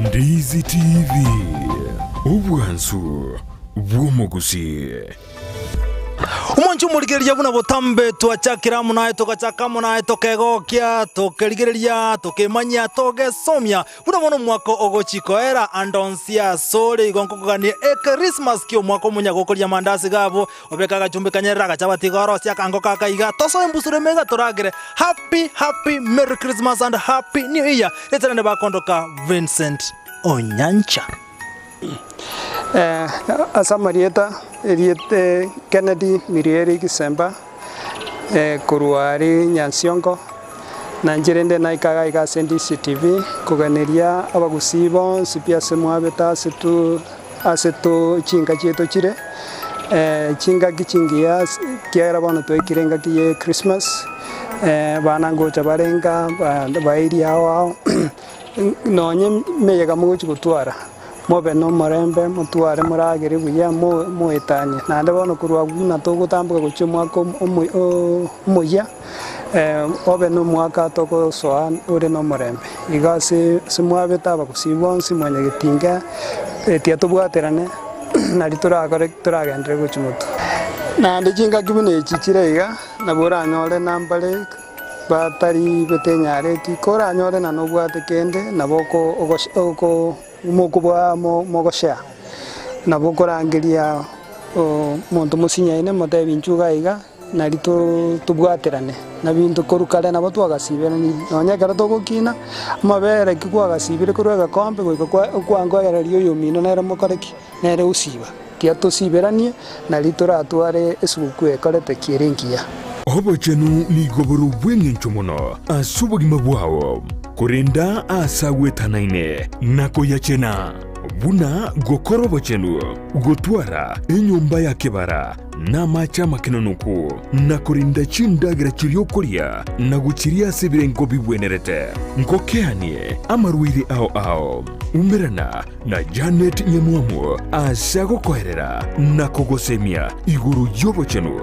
Ndizi TV, obwansu bw'omogusii. Omonche omorigereria buna botambe twachakire amo naye, togachaka amo naye, tokegokia, tokerigereria, tokemanyia, togesomia, buna bono omwaka ogochia koera ande onsi asore igo nkokogania Ekrismasi ki'omwaka omonya gokoria amandasi gabo, obeke agachumbi kanyerere agachabati iga orosie akango kaka iga, tosoe embusuro ime iga toragere Happy happy Merry Christmas and Happy New Year, ritarende bakondoka Vincent Onyancha. Ase amarieta, erieta Kennedy Mirieri Gisemba, korwa aria Nyansiongo, na inche rende naika iga iga ase DCTV koganeria abagusii bonsi pi ase mwabete ase tu ase to chinka chiaito chire, chingaki chingiya ekiagera bono twaikire engaki ya echristmas, abana ngocha bare nka baeria ao ao. Nonye emeyega mogochia gotwara, mobe nomorembe, motware moragere buya, moetanie. Naende bono korwa abwo buna togotamboka gochia omwaka omoyia, obe nomwaka togosoa ore nomorembe. Igo ase ase mwabete abagusii bonsi mwanyagetinga, tiga tobwaterane nari torakore toragenderere gochia motwe. Naende chingaki buna echi chire iga, nabo oranyore nambare batari betenyareti, koranyore na nobwate kende, nabo oko oko mokobua mogoshare, nabo okorangeria omonto mosinyaine motebi inchuo iga iga, nari tobwaterane na binto korwa kare nabo twagasiberanirie, nonya ekero togokina, amabere ki kwagasibire korwa egekombe goika kwa okwangoereria oyomino nere mokore ki? Nere osiba. Tiga tosiberanie, nari toratware esuguku ekorete ki ere engiya. Obochenu nigo bore obw'engencho mono ase obogima bwao, korenda aase agwetanaine na koyachena, buna gokora obochenu, gotwara enyomba ya kebara na amache amakenonoku, na korenda chindagera chiria okoria na gochiria ase ebirengo bigwenerete. Ngokeanie amarwaire ao ao. Umerana na Janet Nyamwamu ase agokoerera na kogosemia igoro y'obochenu,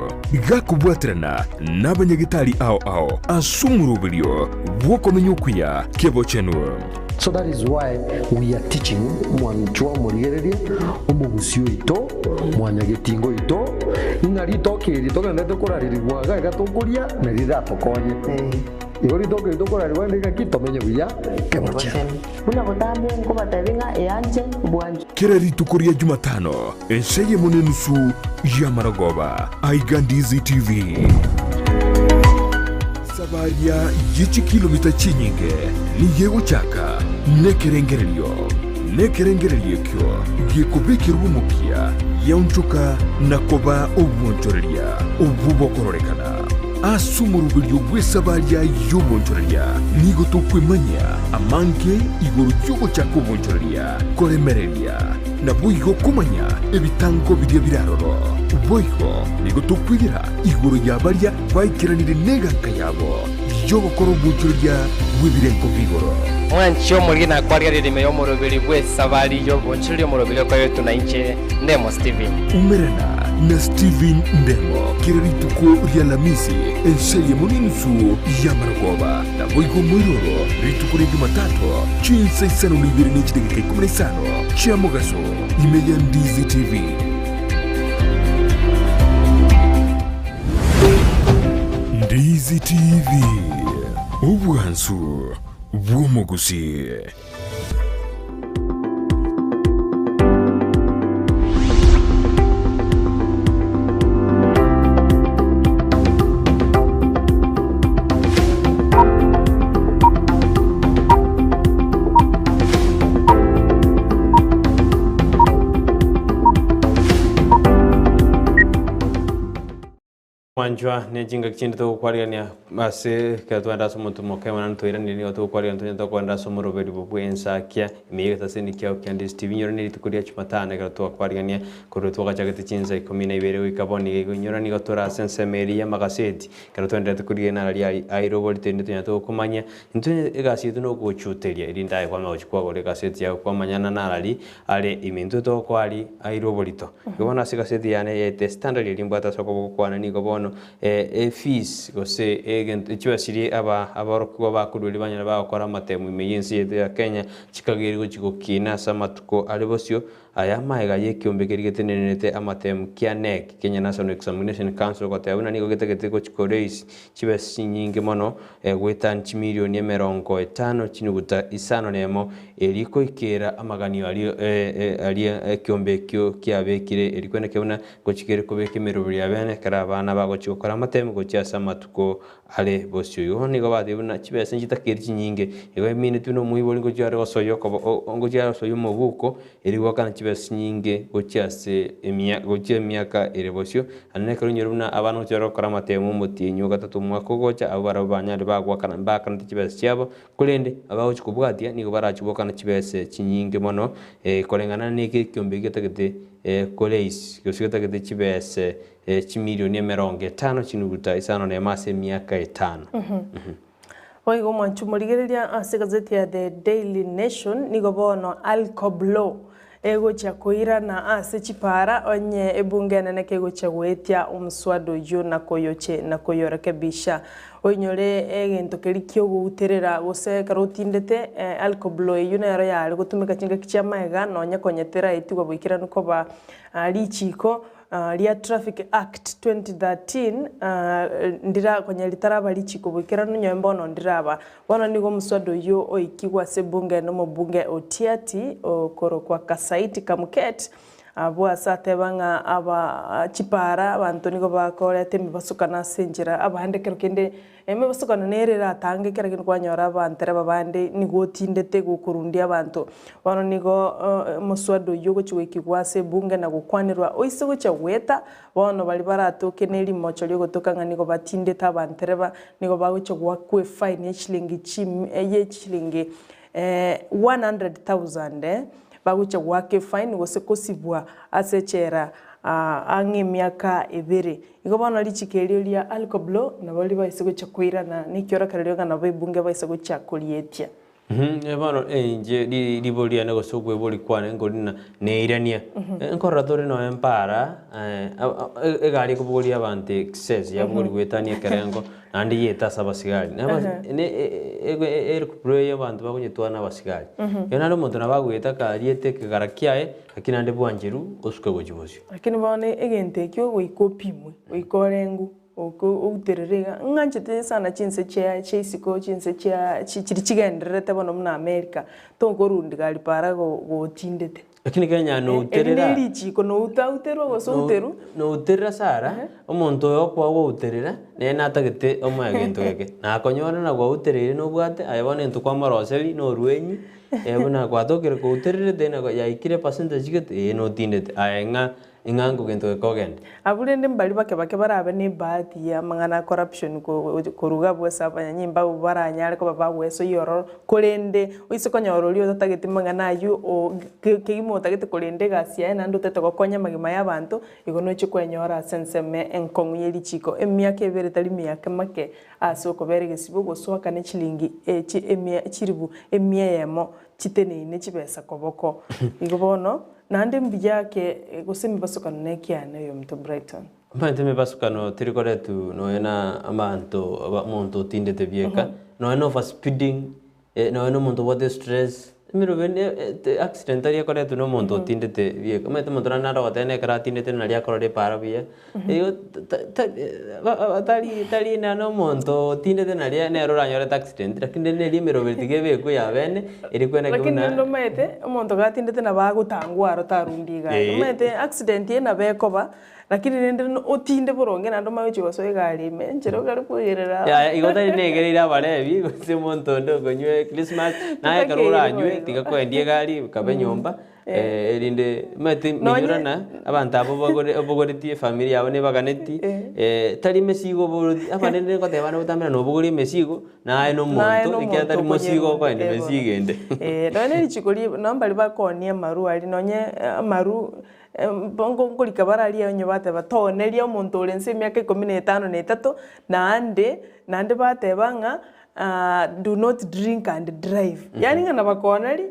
gakobwaterana nabanyagetari ao ao ase omoroberio bw'okomenya okuya kebochenu. So that is why we are teaching mwanchwa omorigereria, omogusi oito, mwanyagetinga oito, ing'a ritoke eri togenderete korarerigwa iga iga tokoria nari riratokonye. Igo ritoke eri tokorarerigwa rinde ng'aki tomenye buya kebochenu. Buna botambe nkobatebia ng'a eanche bwanchwa. Kera rituko ria Jumatano, ensa eyemo na enusu y'amarogoba, aiga Ndizi TV. Sabaria ye chikilomita chinyinge nigo egochaka nekerengererio, nekerengererio ekio gekobekerwa omokia giaonchoka na koba obwonchoreria obwo bokororekana. Ase omoroberio bw'esabaria y'obonchoreria nigo tokwemanyia amange igoro y'ogochaka obonchoreria, koremereria, naboigo komanya ebitango biria bire aroro. Boigo nigo tokwegera igoro ya baria baikeranire neganka yabo y'ogokora obonchoreria bw'ebirengo bi'igoro. Mwanche omoriri nakwaria ririme y'omoroberi bw'esabari y'obonchoreria omoroberi okoretwe nainche Ndemo Steven. Umerana na Steven Ndemo kera rituko ria Alamisi ensa eyemo nenusu y'amarogoba, naboigo moiroro rituko ria Jumatatu chinsa isano na ibere ne chidageka ikomi na isano chia mogaso ime ya Ndizi TV. Ndizi TV, obwansu bw'omogusii. Mwanchwa, ne chingaki chinde togokwarigania ase ekero twagenda ase omotumo oke buna ntoiranire nigo togokwarigania tonyare tokogenda ase omoroberi bw'ensakia ime y'egetaseni kiao kia Ndizi TV inyore ne rituko ria Jumatano ekero twakwarigania korwa twagachagete chinsa ikomi na ibere goika bono iga igo inyora nigo tore ase ensemo eria y'amagaseti ekero twaenderete korigia naro aria airobori torinde tonyare togokomanyia intwe egasi yaito nogochuteria erinde aye kwamanya gochia kwagora egaseti yago kwamanyana narari are ime intwe togokoa aria aire oborito. Igo bono ase egaseti yane ya The Standard eria mbwate ase okoboko kwane nigo bono efees gose egento chibesa chiria aba aborokigwa bakorwa erio banyare bagokora amatemo ime y'ense yaito ya Kenya chikageire gochia gokina ase amatuko are bosio aya amaega y'ekiombe keria getenenerete amatemo kia KNEC, Kenya National Examination Council, goteba buna nigo getagete gochia koraise chibesa chinyinge mono goetania chimilioni emerongo etano chinuguta isano nemo Erio koikeera amaganio aria aria ekiombe ekio kiabekire, erio kweneke buna ngochikere kobeka emeroberi ya bene ekero abana bagochia gokora amatemu gochia ase amatuko are bosio. Igo nigo batebire buna chibesa nchitakeri chinyinge, igo emineti buna omoibori ngochia are gosoyia okobo ngochia are gosoyia omobuko erio goakana chibesa chinyinge gochia ase emia gochia emiaka ere bosio. Naende ekero oinyore buna abana ngochia bare gokora amatemu omotienyi ogatato omwaka ogocha, abwo barabwo banyare bagoakana mbaakanete chibesa chiabo, Korende abagochia kobwatia nigo barachie goakana chibese chinyinge mono, koreng'ana neke ekiombe getagete koraise, gose getagete chibese chimilioni emerongo etano chinuguta isano nemo ase emiaka etano. Boigo omwanchi omorigereria ase egazeti ya The Daily Nation nigo bono Alcoblow egochia koirana ase chipara onye ebunge enene kegochia goetia omoswada oyio na koyoche na koyorekebisha. Oinyore egento keria kiogouterera gose ekero otindete alcoblow eyio nero yare gotumeka chingaki chia magega nonye konya teraetigwa boikeranu koba richiko. Ria Traffic Act 2013 ndira konya ritaraba richiko boikeranu nyowe mbono ndiraba. Bono nigo omoswada oyio oikigwe ase ebunge nomobunge Otiati okorokwa Kasaiti Kamket abwo ase ateba ng'a aba chipara abanto nigo bakoreta emebasukano ase enchera abande kero kende Emebosokano nere eratange kera kende kwanyora abantereba bande nigo otindete gokorundia abanto. Bono nigo omoswada oyio ogochia goikigwa ase ebunge na gokwanerwa oise gochia goeta, bono baria baratoke ne rimocho riogotoka ng'a nigo batindete abantereba, nigo bagochia goakwa efaini ye chilingi chim ye chilingi 100,000 bagochia goaka efaini gose kosibwa ase echela ang'e emiaka ebere. Igo bono richiko erio ria Alkoblo nabo ribaise gochia koirana, na ekiorokererio ng'a nabo ebunge baise gochia korietia. Bono inche ribori riane gose okweboria kwane nkori ng'a neirania, nkorora tore nonya mpara egari ekobogoria abanto excess yabogoria goetania ekerengo naende yete ase abasigari. Erikubro eye abanto bakonyetwara na abasigari. Ekero naende omonto nabo agoeta kariete ekegara kiaye Lakini naende bwancheru osuke gochia bosio. Lakini bono egento ekio goika opimwe, goika orengwe, goika outerere iga, ng'anchete sana chinse chia chia isiko chinse chia chi chiria chigendererete bono buna America, tokorundi gari para go gotindete. Lakini Kenya Eri nouterera ne richiko noutauterwa gose outerwa. Nouterera Sarah, omonto oyo okoa gwauterera, nere natagete omoe egento geke. Nakonyora na gwautereire nobwate, aye bono egento kwamoroseria na orwenyi, buna gwatokire koutererete na yaikire percentage gete, ee notindete. Aye ng'a ng'a nkogento geke ogende. Abwo rende mbaria bake bake barabe ne ebahati ya amang'ana a corruption koruga abwo ase abanyanyimbo abwo baranyare koba bagwesoyia ororo, korende oise konyora oria otatageti mang'ana aywo o kegima otagete korenda egasi yaye naende otagete gokonya amagima ya abanto, igo nochie kwenyora ase ensemo enkong'u ye richiko. Emiaka ebere tari miaka make ase okobera egesibo gosoaka ne chilingi echi emia chilifu emia eyemo chiteneine chibesa koboko. Igo bono naende mbuya ake gose emebasukano nekiane oyominto Brighton. Omanyete emebasukano teri koretwa nonya na abanto omonto otindete bieka, nonya na overspeeding, nonya na omonto obwate stress, emerobe ne accident tari ekoretwa na omonto otindete bieka. Omanyete omonto naende nare ogoteba ekero atindete naria akorora epaara buya, igo tari tari naende omonto otindete naria nere oranyorete accident, lakini rende eria emeroberi tiga ebekwe ya bene, eri kweneki Lakini buna. rende omanyete, omonto gatindete nabo agotangwa aro tarundi egari. Omanyete accident eye nabo ekoba. Lakini rende otinde boronge naende omanye gochia gosoa egari ime, enchera okare koyerera amo. Yaya igo tari negereire abarebi gose omonto onde okonywa Christmas, naye ekero Totakeiri oranywe boigo. tiga koendia egari kabe nyomba erinde omanyete Nonye minyorana abanto abwo bagore obogoretie efamiri yabo nebaganeti tari emesigo oboreti abanene ngoteba bande botambe na nobogoria emesigo naye Naye nomonto nomonto ekiagera tari mosigo okonyerundi okoendia eh bono. emesigo ende. Nonye ne richiko ri nonye baria bakoonia amarwa aria nonye amaru Nkorika bararia onye bateba, Tooneria omonto ore inse emiaka ikomi na etano na etato, naende naende bateba ng'a do not drink and drive. Yaani ng'a nabakooneria,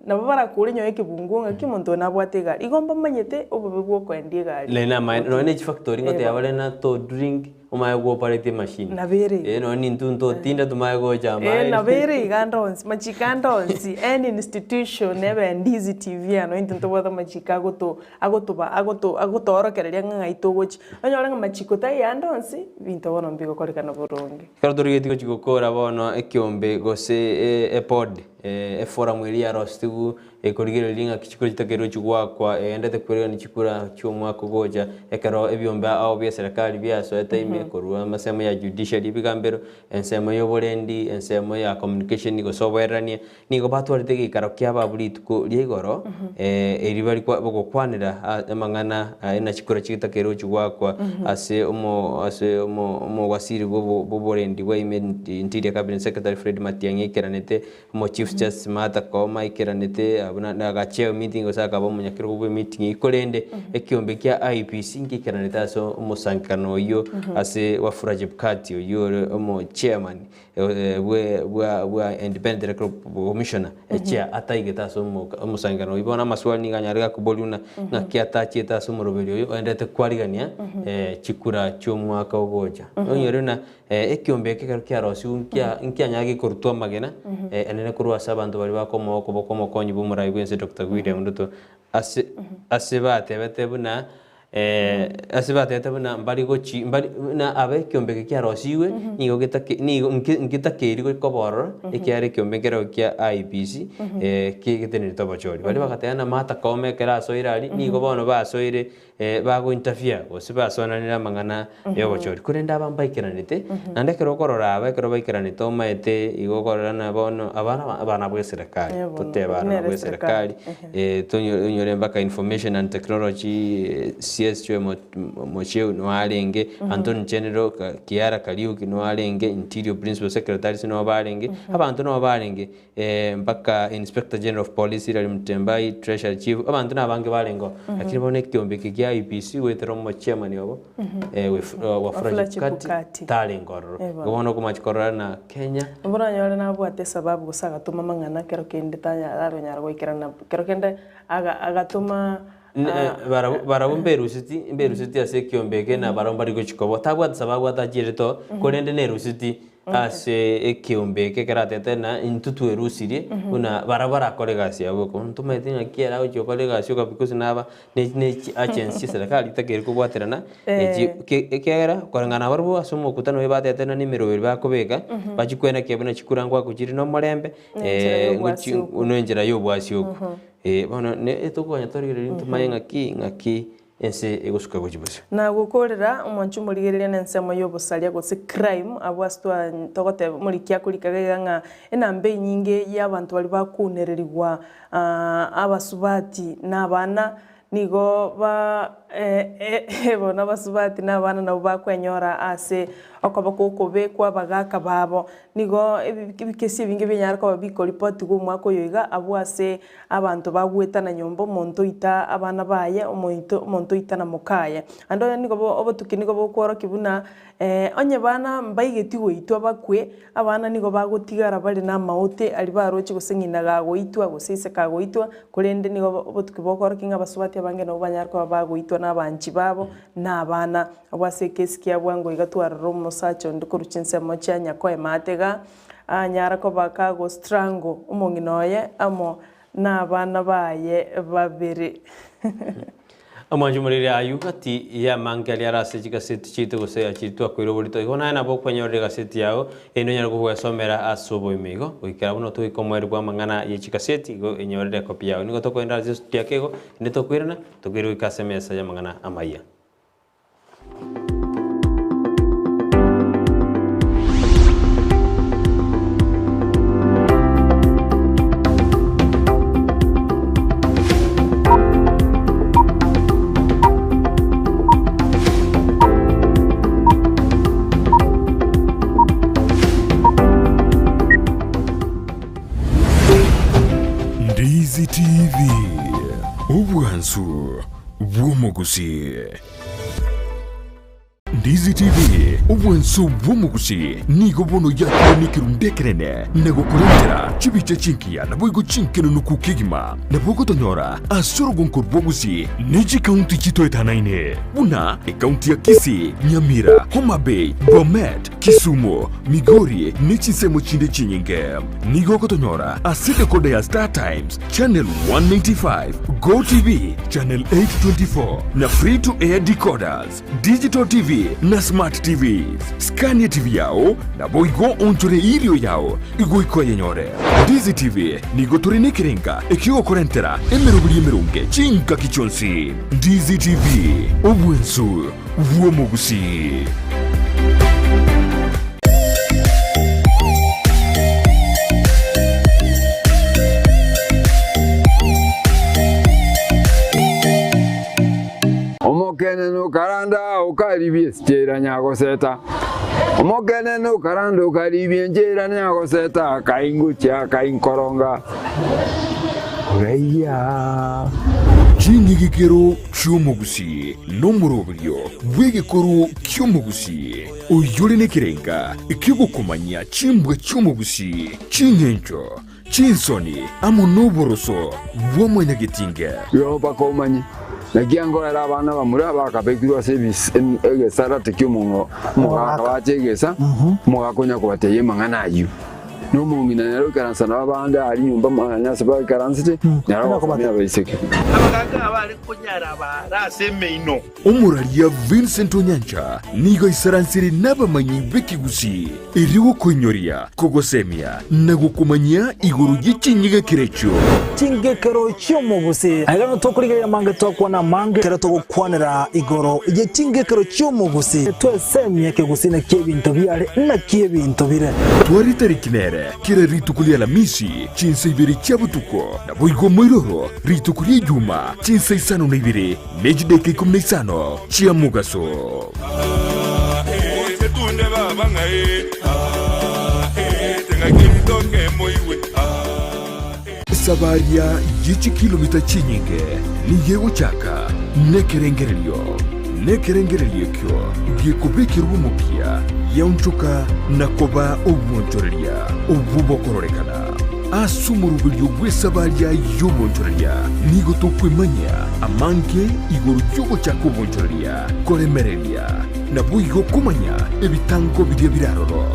nabo barakore nyowe ekebunguo ng'aki omonto oyo nabwate egari. Igo mbamanyete obobe bwa okoendia egari. Nari namaene, nonya ne chifactory ngoteba bare na to drink Omanye go operate emachine. Nabo ere igo. Eh, nonya nintwe ntotinda tomanye gocha Eh, amaene. nabo ere iga ande onsi, machiko ande onsi, any institution ebe Ndizi TV ano intwe ntobwate amachiko agoto agotoba agoto agotoorokereria ng'a ng'ai togochia. Onyore ng'a machiko taiyo ande onsi, ebinto bono mbigokorekana boronge. Ekero torigetie gochia gokora bono ekiombe gose epod, eforum eria yarosetiwu Ekorigereria ng'aki chikura chitakeirwe goakwa, egenderete kweregania chikura chi'omwaka ogocha, ekero ebiombe ao bi'eserekari biasoete ime korwa amasemo ya judiciary, ebigambero, ensemo y'oborendi, ensemo ya communication gose oboererania, nigo batwarete egeikaro kiabo abwo rituko ria igoro, erio bari gokwanera amang'ana aye na chikura chitakeirwe goakwa ase omo ase omo omowasiri bw'oborendi bwa ime Interior Cabinet Secretary Fred Matiang'i aikeranete Omo Chief Justice Martha Koome aikeranete abwo na agachair meeting gose akaba omonyakerogo bwe meeting eyio korende ekiombe kia IEBC nkeikeranete ase omosangererekano oyio ase Wafula Chebukati oyio ore omo chairman bwe bwa bwa Independent Electoral Commissioner echair ataigete ase omosangererekano oyio. Bono amaswali nigo anyare gakoboria buna ng'aki atachiete ase omoroberi oyo oenderete kwarigania chikura chiomwaka ogocha. Onyore buna Ekiombe eke ekero kiarosigwe nkia nkianyare gekorutwa amagena enene korwa ase abanto baria bakomoa okoboko omokonyi bw'omorai bw'ense Doctor William Ruto ase ase batebete buna Ase batebete buna mbari gochi mbari buna abe ekiombe eke kiarosigwe, nigo getake nigo nke nketakeiri koba ororo, ekiagera ekiombe nkereo kia IEBC ki getenenerete obochori. Baria bagateba ng'a Martha Koome ekero asoire aria, nigo bono basoire bago interfere gose basoananire amang'ana ya obochori. Korende aba mbaikeranete, naende ekero okorora aba ekero baikeranete omaete igo okorora ng'a bono aba na abana bwa eserekari, totebe abana bwa eserekari. Tonyore mpaka information and technology CS Joe Mocheu nigo arenge, Anthony General Kiara Kariuki nigo arenge, Interior Principal Secretaries nigo barenge, abanto nigo barenge mpaka Inspector General of Police Hilary Mutyambai, Treasury Chief, abanto na abange barengeo. Lakini bono ekiombe eke kia IEBC goetera omochairman obo Wafula Chebukati tarenge ororo. Igo bono okomachi korora na Kenya. Oboranyore nabwate esababu gose agatoma amang'ana kero kende tanyara goikerana, kero kende agatoma. Barabwo mberuseti, mberuseti ase ekiombe eke na barabwo mbari gochia koba. Tabwati sababu atachierete oo, korende neruseti ase ekiombe eke ekero atete ng'a intwe twerusirie buna barabwo barakore egasi yabo boka. Bono ntomaeti ng'aki ere agochia gokora egasi oka because naba ne ne chiagents chia eserekari chitakeire kobwaterana echi ekiagera koreng'ana nabarabwo ase omokutano oyo batete ng'a nemeroberi bakobeka, bachie koenekia buna chikura ngoakwa chire na omorembe, Nenchera ya obwasi okwo. ngochi nenchera ya obwasi okwo. Bono ne tokonya torigereria ntomanye ng'aki ng'aki ense egosuka gochia bosio. Na gokorera omwancho omorigereria nensemo y'obosaria gose crime, abwo ase twa togoteba omoriki akorika iga ng'a enamba enyinge y'abanto baria bakunererigwa abasubati na abana nigo ba bono abasubati na abana nabwo bakwenyora ase okoboko okobe kwa abagaka babo. Nigo ebikesi ebinge binyare koba bikoripotigwa omwaka oyo iga abwo ase abanto bagwetana nyomba omonto oita abana baye, omoito omonto oita na mokaye. Ande onye nigo obotuki nigo bokworokia buna onye bana mbaigeti goitwa bakwe, Abana nigo bagotigara bare namaote aria baroche gose ng'ina gagoitwa gose ise kagoitwa, korende nigo obotuki bokorokia ng'a abasubati abange nabo banyare koba bagoitwa nabanchi babo na abana. Abwo ase ekesi kia bwango iga twarora omosacha onde korwa chinsemo chia Nyakoe Maate iga anyara koba kago strangle omong'ina oye amo nabana baye babere. Omwancho omoriri ayio gati y'amange aria are ase chigaseti chiaito gose achiri twakoira oborito. Igo naye nabo okwenyorera egaseti yao, erinde onyare kogwesomera ase oboime igo, goikera buna togoika omoerio bw'amang'ana ye chigaseti, igo enyorere ekopi yao. Nigo tokoenda ase estudio ake igo, erinde tokoirana, tokoire goika ase emesa y'amang'ana amayia. Ndizi TV, obwansu bw'omogusii. Ndizi TV, obwansu bw'omogusii, nigo bono yakire nekerundu ekenene na gokorentera chibicha chingiya naboigo chinkenunuku kegima. Nabo ogotonyora ase orogonko rwa Gusii ne chikaunti chitoetanaine buna ekaunti ya Kisii, Nyamira, Homa Bay, Bomet, Kisumu, Migori ne chinsemo chinde chinyinge. Nigo ogotonyora ase decoder ya Star Times, Channel 195, Go TV, Channel 824 na Free to Air decoders, Digital TV na Smart TVs. Skania TV yao naboigo onchore irio yao igoika oyenyore. Ndizi TV nigo tore nekerenga ekiogokorentera emeroberi emeronge chingaki chionsi. Ndizi TV, obwensu bw'omogusii. Omokenene okaranda okaribia esichera nyagoseta, Omokenene okaranda okaribia enchera nyagoseta, akaingochia akainkoronga oraiya. Ching'igikero chi'omogusii nomoroberio bw'egekoro ki'omogusii, oyore nekerenga ki'ogokomanyia chimbwa chi'omogusii, ching'encho, chinsoni, amo noboroso bwa mwanyagetinge. Igo mpaka omanye, naki angoera abana bamura bakabekirwe ase egesarate ki'omogaka bache egesa, omogaka onya kobatebia amang'ana ayio. Na omong'ina nere oikaransa nabo abande aria nyomba mwane ase baikaransete, nere ogosomia abaiseke. Abagaaka abare konyara abaare ase emeino. Omoraria Vincent Onyancha nigo aisaransire nabamanyi b'ekegusii erio gokoinyoria, kogosemia na gokomanyia igoro ye chinyigekero echio. Chingekero chi'omogusii. Aiga nigo tokorigereria amange twakwana amange ekero togokwanera igoro ye chingekero chi'omogusii. Twesemie ekegusii naki ebinto biare naki ebinto bire. Tware tariki nere kera rituko ria Alamisi chinsa ibere chia botuko, naboigo moiroro rituko ria Ijuma chinsa isano na ibere ne chidaeka ikomi na isano chia mogaso. Esabaria ye chikilomita chinyinge nigo egochaka nekerengererio, nekerengererio ekio gekobekerwa omokia giaonchoka na koba obwonchoreria obwo bokororekana. Ase omoroberio bw'esabaria y'obonchoreria nigo tokwemanyia amange igoro y'ogochaka obonchoreria, koremereria, naboigo komanya ebitango biria bire aroro.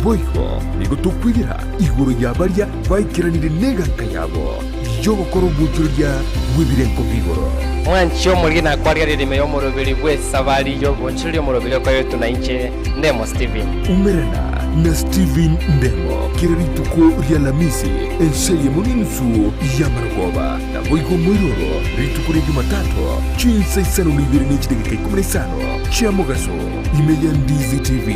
Boigo nigo tokwegera igoro ya baria baikeranire neganka yabo y'ogokora obonchoreria bw'ebirengo bi'igoro. Mwanche omoriri na kwarigereria ime y'omoroberi bw'esabari y'obonchoreria omoroberi okoretwe na inche, Ndemo Stephen. Umerana na Stephen Ndemo kera rituko ri'Alamisi ense eyemo n'enusu y'amarogoba, naboigo moiroro rituko ria Jumatatu chinsa isano na ibere ne chidakika ikomi na isano chia mogaso ime ya Ndizi TV.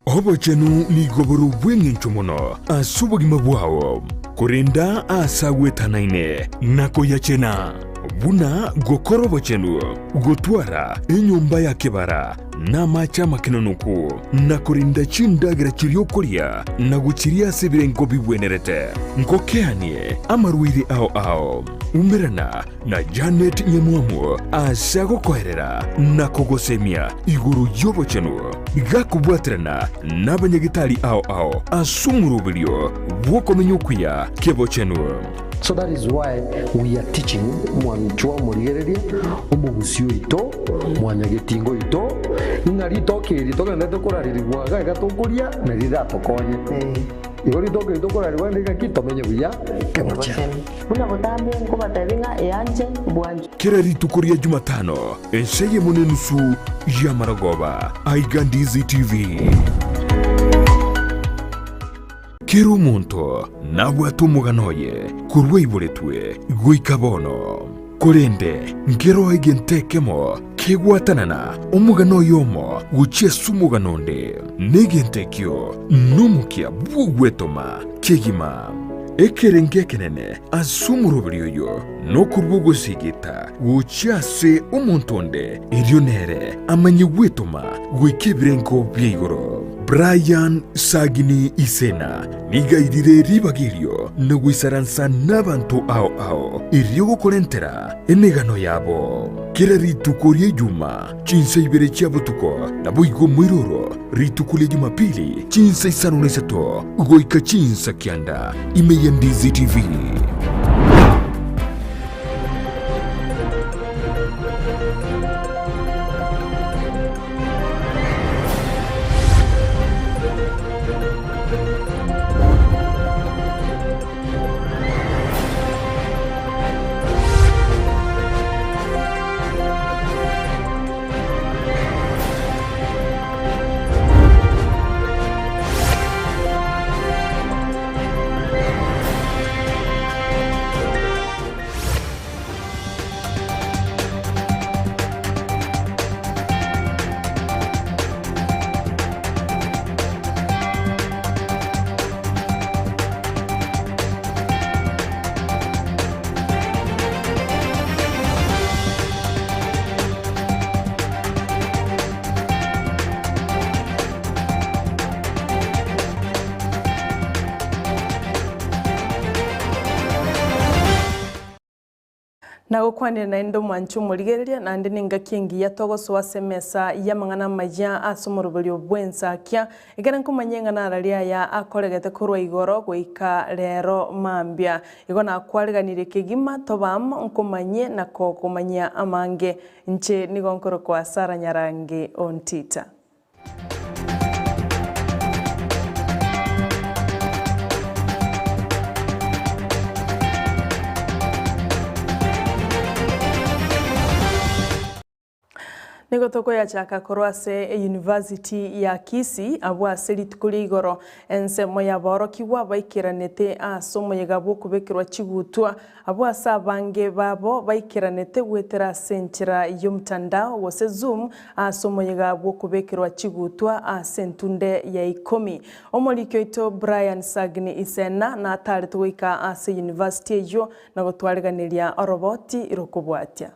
Obochenu nigo bore obw'engencho mono ase obogima bwao, korenda aase agwetanaine na koyachena, buna gokora obochenu, gotwara enyomba ya kebara na amache amakenonoku, na korenda chindagera chiria okoria na gochiria ase ebirengo bigwenerete. Ngokeanie amarwaire ao ao. Umerana na Janet Nyamwamu ase agokoerera na kogosemia igoro y'obochenu, gakobwaterana nabanyagetari ao ao ase omoroberio bw'okomenya okuya kebochenu. So that is why we are teaching mwanchwa omorigereria, omogusi oito, mwanyagetinga oito, ng'a ritoke eri togenderete korarerigwa iga iga tokoria nari riratokonye. Igo ritoke eri tokorarerigwa rende ng'aki tomenye buya kebochenu. Buna botambe nkobatebia ng'a eanche bwanchwe. Kera rituko ria Jumatano, ensa eyemo nenusu y'amarogoba, aiga Ndizi TV. Kera omonto nabwate omogano oye korwa aiboretwe goika bono. Korende nkeroo egento ekemo kegwatanana omogano oyomo gochia ase omogano onde, na egento ekio nomokia bw'ogwetoma kegima. Ekerengo ekenene ase omoroberi oyo nokorua ogosigita gochia ase omonto onde, erio nere amanye gwetoma goika ebirengo bia igoro. Brian Sagini Isena nigo airire ribaga erio na goisaransa nabanto ao ao erio gokorentera emegano yabo. Kera rituko ria Ijuma chinsa ibere chia botuko, naboigo moiroro rituko ria Jumapili chinsa isano na isato goika chinsa kianda ime ya Ndizi TV. Nagokwanire naende omwanche omorigereria, naende nengaki engiya togosoa ase emesa y'amang'ana amaya ase omoroberio bw'ensakia, ekero nkomanya ng'a narari aya akoregete korwa igoro goika rero mambia. Igo nakwariganirie kegima tobe amo nkomanyie na kokomanyia amange. Inche nigo nkorokwa Sarah Nyarangi Ontita. Nigo tokoyachaka korwa ase eyunivasiti ya Kisii abwo ase rituko ria igoro ensemo y'aborokigwa baikeranete ase omoyega bw'okobekerwa chigutwa abwo ase abange babo baikeranete goetera ase enchera y'omtandao gose Zoom ase omoyega bw'okobekerwa chigutwa ase entunde ya ikomi. Omoriki oito Brian Sagini Isena natarete goika ase eyunivasiti eyio na gotwariganeria oroboti rokobwatia.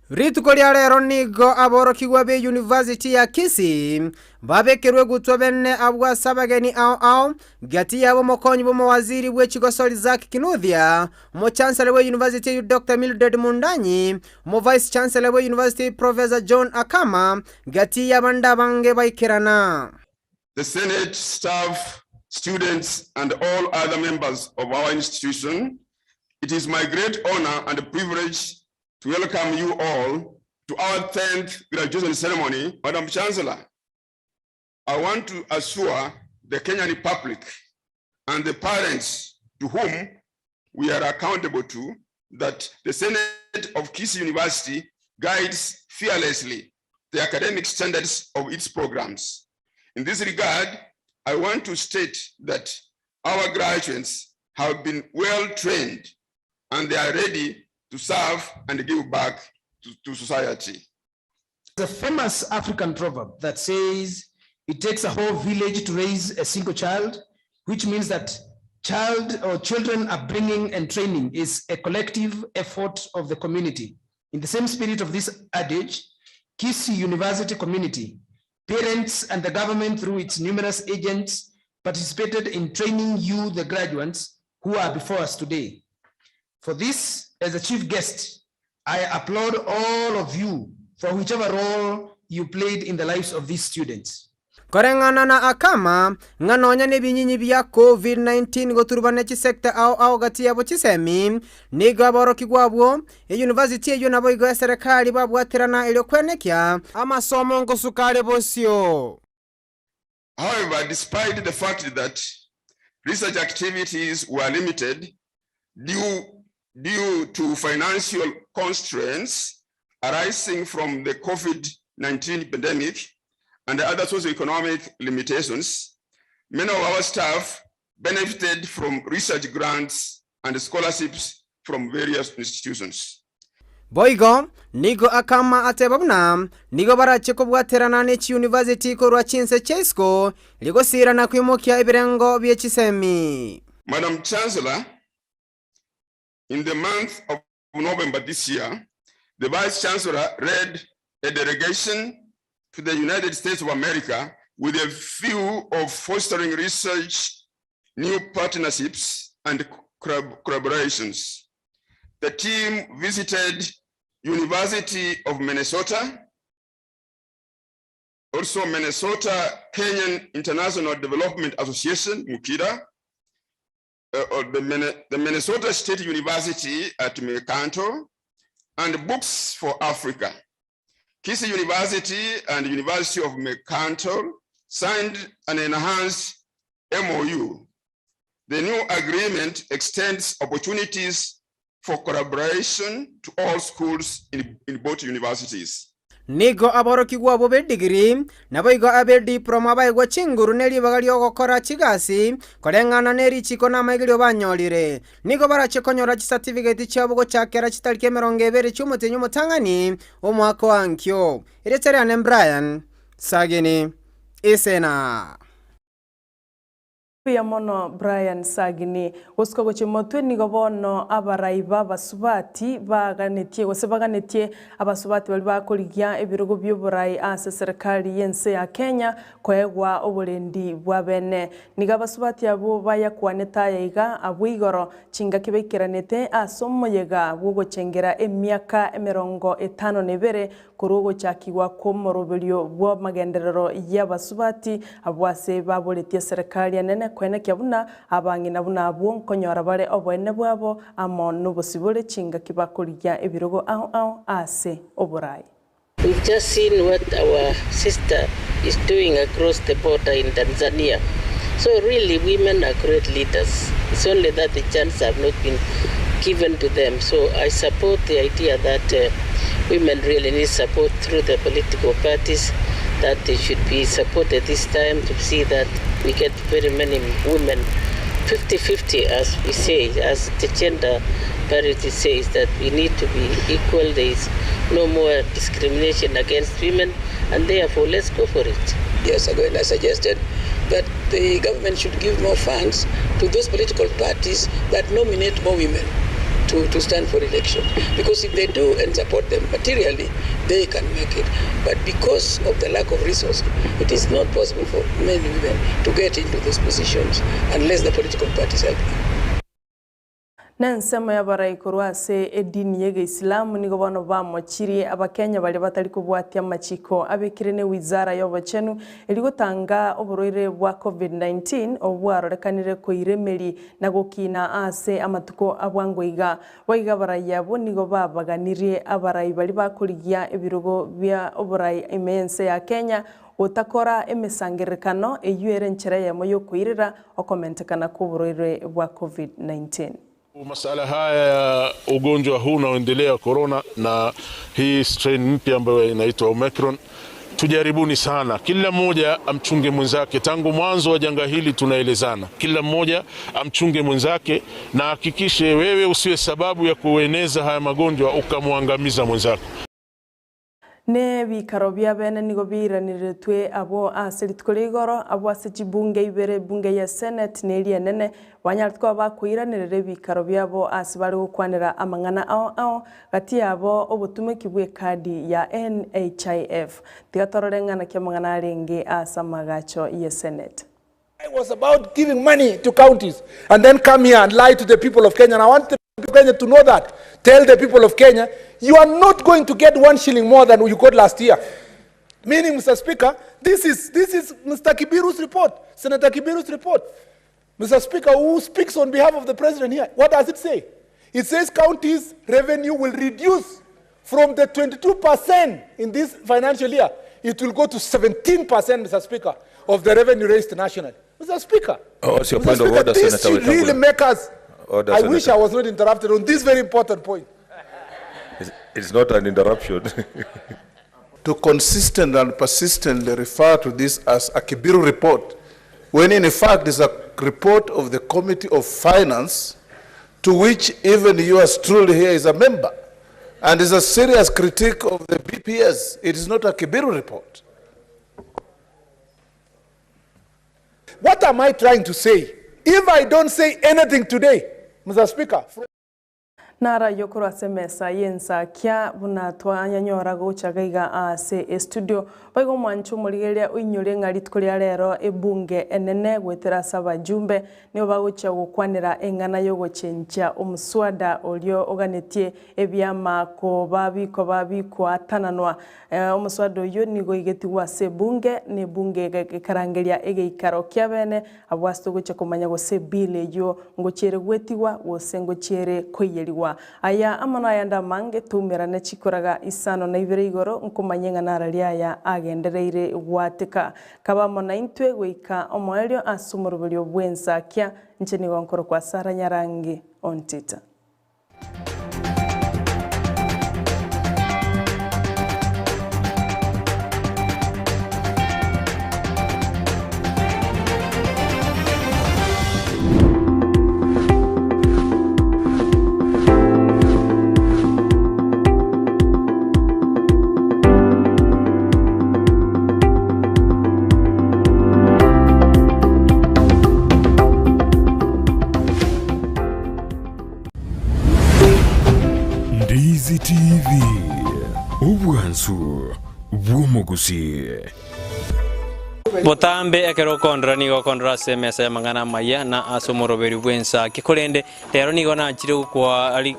Rituko ria rero nigo aborokigwa be University ya Kisii babekerwe egutwa bene abwo ase abageni ao ao, gati yabo omokonyi bw'omowaziri bwe chigosori Zack Kinuthia, Omochancellor bwe University eyio Doctor Mildred Mundanyi, Omo Vice Chancellor bwe University Professor John Akama, gati y'abande abange baikerana. The Senate, staff, students, and all other members of our institution, it is my great honor and privilege to welcome you all to our 10th graduation ceremony. Madam Chancellor, I want to assure the Kenyan public and the parents to whom we are accountable to that the Senate of Kisii University guides fearlessly the academic standards of its programs. In this regard, I want to state that our graduates have been well trained and they are ready to serve and give back to, to society. There's a famous African proverb that says it takes a whole village to raise a single child, which means that child or children upbringing and training is a collective effort of the community. In the same spirit of this adage, Kisii University community, parents and the government through its numerous agents participated in training you, the graduates, who are before us today. For this, as a chief guest, I applaud all of you for whichever role you played in the lives of these students. Koreng'ana na Akama, ng'a nonya nebinyinyi bia Covid-19 goturubana chisecta ao ao gati yabo chisemi, nigo aborokigwa abwo, eyunivasiti eyio naboigo eserekari babwaterana erio kwenekia amasomo ngosuka are bosio. However, despite the fact that research activities were limited due, due to financial constraints arising from the COVID-19 pandemic and other socioeconomic limitations, many of our staff benefited from research grants and scholarships from various institutions. Boigo nigo akama ateba buna nigo barache kobwaterana ne chiyunivasiti korwa chinse chia isiko rigosiira na koimokia ebirengo bie chisemi. Madam Chancellor, in the month of November this year, the Vice Chancellor led a delegation to the United States of America with a view of fostering research, new partnerships, and collaborations. The team visited University of Minnesota, also Minnesota Kenyan International Development Association, MUKIDA, uh, or the, the Minnesota State University at Mekanto, and Books for Africa. Kisii University and University of Mekanto signed an enhanced MOU. The new agreement extends opportunities for collaboration to all schools in, in both universities. Nigo aborokigwa abwo b'edigiri, naboigo ab'ediproma baegwa chinguru ne ribaga ri'ogokora chigasi koreng'ana ne richiko na amaigerio banyorire. Nigo barache konyora chisatifigeti chiabo gochakera chitariki 20 chi'omotienyi omotang'ani omwaka o ankio. Erieta riane Brian Sagini Isena. Mbuya mono Brian Sagini. Gosuka gochia motwe nigo bono abarai b'abasubati baganetie gose baganetie abasubati baria bakorigia ebirogo bi'oborai ase eserekari y'ense ya Kenya koegwa oborendi bwa bene. Nigo abasubati abwo bayakwanete aya iga abwo igoro chingaki baikeranete ase omoyega bw'ogochengera emiaka 52 Korwa ogochakigwa kw'omoroberio bw'amagenderero y'abasubati, abwo ase baboretie eserekari enene koenekia buna abang'ina buna abwo nkonyora bare oboene bwabo amo nobosibore chingaki bakorigia ebirogo ao ao ase oborai. We've just seen what our sister is doing across the border in Tanzania. So really women are great leaders. It's only that the chance have not been given to them. So I support the idea that uh, women really need support through the political parties, that they should be supported this time to see that we get very many women 50-50 as we say, as the gender parity says that we need to be equal. There is no more discrimination against women, and therefore let's go for it. Years ago, and I suggested that the government should give more funds to those political parties that nominate more women to, to stand for election. Because if they do and support them materially, they can make it. But because of the lack of resources, it is not possible for many women to get into those positions unless the political parties help them. Nensemo y'abarai korwa ase edini y'Egeisilamu nigo bono bamochirie Abakenya baria batari kobwatia amachiko abekire ne wizara y'obochenu erio gotanga oborwaire bwa Covid-19 obwo bwarorekanire koira emeri na gokina ase amatuko a bwango iga. Boigo abarai abwo nigo babaganirie abarai baria bakorigia ebirogo bia oborai ime y'ense ya Kenya gotakora emesangererekano eyio ere enchera eyemo y'okoirera okomentekana kw'oborwaire bwa Covid-19. Masala haya ya ugonjwa huu unaoendelea wa corona na hii strain mpya ambayo inaitwa Omicron, tujaribuni sana, kila mmoja amchunge mwenzake. Tangu mwanzo wa janga hili tunaelezana, kila mmoja amchunge mwenzake na hakikishe wewe usiwe sababu ya kueneza haya magonjwa ukamwangamiza mwenzako. Nebikaro bia bene nigo biiraniretwe abwo ase rituko ria igoro, abwo ase chibunge ibere, ebunge ya Senate na eria enene, banyarete koba bakoiranerera ebikaro biabo ase bare gokwanera amang'ana ao ao, gati yabo obotumeki bwa ekadi ya NHIF. Tiga torore ng'ana ki amang'ana arenge ase amagacho ye Senate. I was about giving money to counties and then come here and lie to the people of Kenya. And I want the people of Kenya to know that. Tell the people of Kenya, you are not going to get one shilling more than you got last year. Meaning, Mr. Speaker, this is, this is Mr. Kibiru's report, Senator Kibiru's report. Mr. Speaker, who speaks on behalf of the president here, what does it say? It says counties' revenue will reduce from the 22% in this financial year. It will go to 17%, Mr. Speaker, of the revenue raised nationally. Mr. Speaker, Oh, what's your Mr. point of Speaker, order, this Senator should really Wetangula? make us. Order, I wish Senator. I was not interrupted on this very important point. It's, it's not an interruption. to consistently and persistently refer to this as a Kibiru report, when in fact it's a report of the Committee of Finance, to which even yours truly here is a member, and is a serious critique of the BPS. It is not a Kibiru report. What am I trying to say? If I don't say anything today, Mr. Speaker, Naro ayio korwa ase emesa y'ensakia buna twayanyora gocha gaiga ase estudio. Boigo omwanche omorigereria oinyore ng'a rituko ria rero ebunge enene goetera ase abajumbe nigo bagochia gokwanera eng'ana y'ogochenchia omuswada oria oganetie ebiama koba bikoba bikoatananwa. Omoswada oyio nigo oigetigwe ase ebunge, na ebunge ekarangeria egeikaro kiabene abwo ase togochia komanya gose ebill eyio ngochia ere goetigwa gose ngochia ere koiyerigwa. Aya amo nayande amange toumerane chikoraga isano na ibere igoro nkomanye ng'a narari aya agendereire goateka. Kaba amo naintwe goika omoerio ase omoroberio bw'ensakia, inche nigo nkorokwa Sarah Nyarangi Ontita. Ndizi TV, obwansu bw'omogusii. Botambe ekero okondora nigo okondora ase emesa y'amang'ana amaya na ase omoroberi bw'ensaki. Korende rero nigo nachire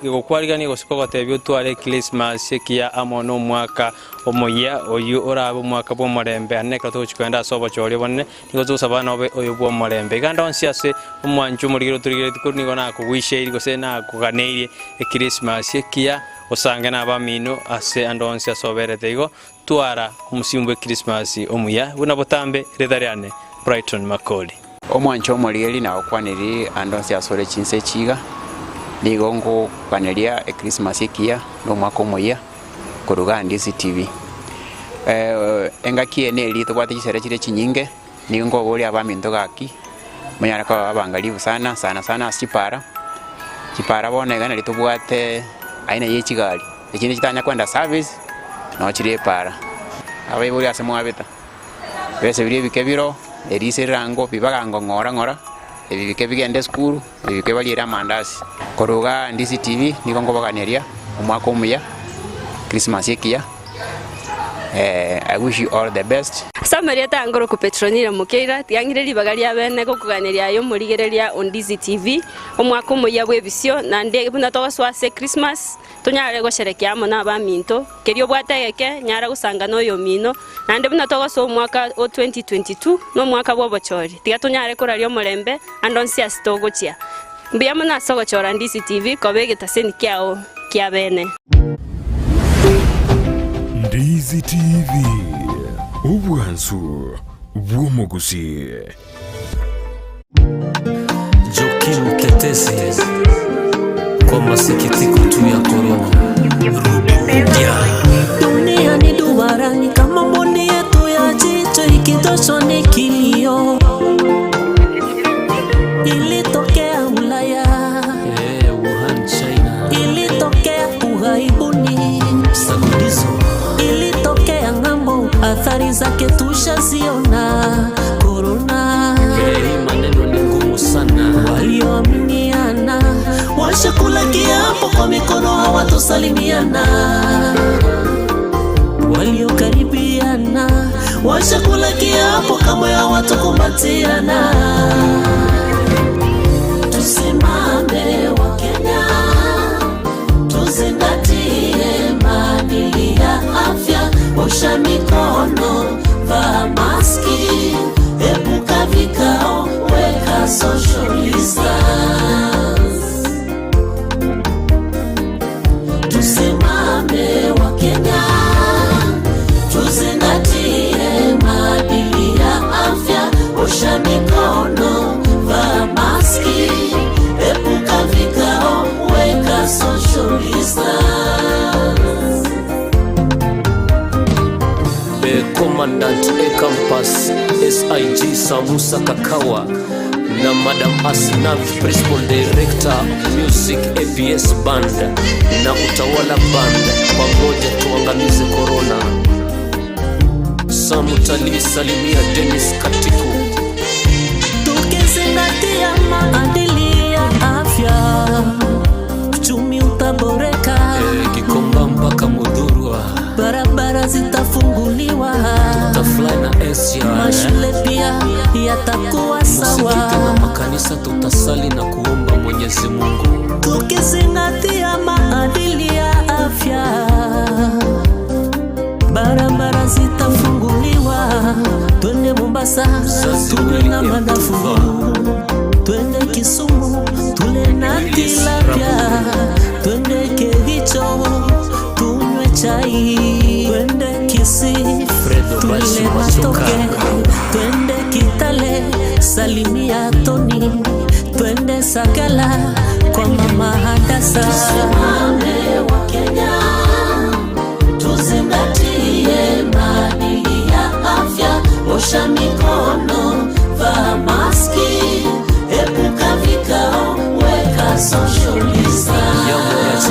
gokwarigania gose kogotebia otware Ekrismasi ekiya amo nomwaka omoyia, oyio orabe omwaka bw'omorembe. Aye nekero togochia kogenda ase obochori obonene, nigo togosaba nobe oyo bw'omorembe. Iga ndonsi ase omwancho omorigeri otorigeretie korwa nigo nakogoicheirie gose nakoganeirie Ekrismasi ekiya. Osange na abamino ase ande onsi ase oberete igo, twara omosimu bwe Krismasi omuya buna botambe ritha riane. Brighton Makori. Omwancho omorigeri nagokwaniri ande onsi asore chinsa echi iga, nigo ngokaneria Ekrisimasi ekiya na omwaka omoyia korwa igaa Ndizi TV. Engaki eye neri tobwate chisere chire chinyinge, nigo nkoboria abaminto gaki, monyare koba abangalifu sana, sana sana ase chipara, chipara bono iga nari tobwate aina ye chigari, echinde chitanya kwenda service, noo chire epara. Abaibori ase mwabeta. Ebesa biria ebike biro, eriise rirango bibagango ng'ora ng'ora, ebi bike bigende esukuru, ebi bike bariere amandasi. Korwa igaa Ndizi TV nigo nkobaganeria omwaka omuya, Christmas ekiya, I wish you all the best. Ase amarieta a Ngoroku Petronila Mokeira, tiga ng'ire ribaga ria bene gokoganeria aye omorigereria o Ndizi TV, omwaka omoyia bw'ebisio, naende buna togosoa ase Christmas, Tonyare gosherekea amo nabaminto, keria obwate egeke, nyara gosanga noyomino, naende buna togosoa omwaka o 2022, nomwaka bw'obochori, tiga tonyare koraria omorembe ande onsi ase togochia. Mbuya mono ase ogochora Ndizi TV koba egetaseni kiao kia bene. Ndizi TV, obwansu bw'omogusii. Joakim Mtetezi kwa masikitiko tu ya korona. Rudia. Dunia ni duara, ni kama mboni yetu ya jicho, ikitoshwa ni kilio. Ilitokea Ulaya, Eh, Wuhan, China. ilitokea ughaibuni, Sagudizo. ilitokea ng'ambo, athari zake tushaziona. Korona, Eh, maneno ni ngumu sana. walioaminiana washakula kiapo kwa mikono, hawatosalimiana. Waliokaribiana washakula kiapo kamwe hawatokumbatiana. Tusimame Wakenya, tuzingatie maadili ya afya, osha mikono, vaa maski, epuka vikao, weka social distance. Tusimame Wakenya, tuzingatie maadili ya afya, osha mikono, vaa maski, epuka vikao, weka social distance. The Commandant A Campus SIG Samusa Kakawa na Madam Asnath Principal Director Music APS Band na Utawala Band, pamoja tuangamize corona. Samu Talii salimia Dennis Katiku. Tukizingatia maadili ya afya, uchumi utaboreka. Eh, Gikomba mpaka Mudhurwa barabara zitafunguliwa, tutafly na SGR. mashule pia yatakuwa sawa. Msikiti na makanisa tutasali na kuomba Mwenyezi Mungu. Tukizingatia maadili ya afya, barabara zitafunguliwa. Twende Mombasa tule na madafu, twende Kisumu tule na tilapia, twende Kericho tunywe chai, twende Kisii Fredo tule Bashi Machoka. matoke, twende Kitale salimia Toni, twende Sakala kwa mama Hadasa. Tusimame Wakenya, tuzingatie maadili ya afya, osha mikono, vaa maski, epuka vikao, weka social distance.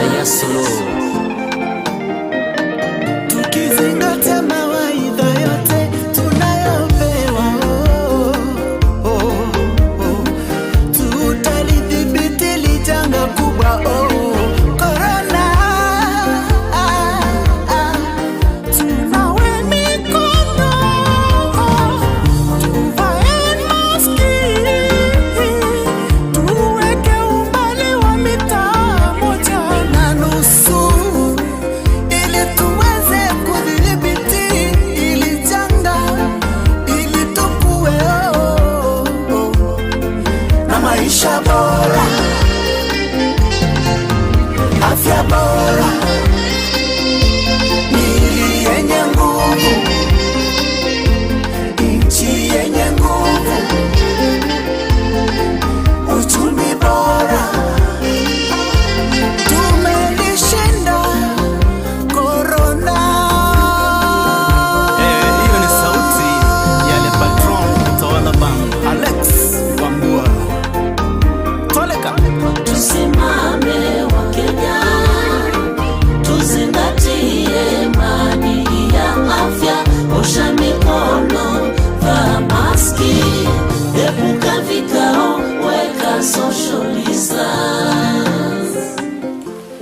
Tukizingatia mawaidha yote tunayopewa, oh, oh, oh, tutalidhibiti hili janga kubwa oh, corona. Ah, ah. Tunawe mikono, tuvae maski, tuweke umbali wa mita 1.5 ili tuweze kudhibiti hili janga, ili tukue oh, oh, na maisha bora, afya bora.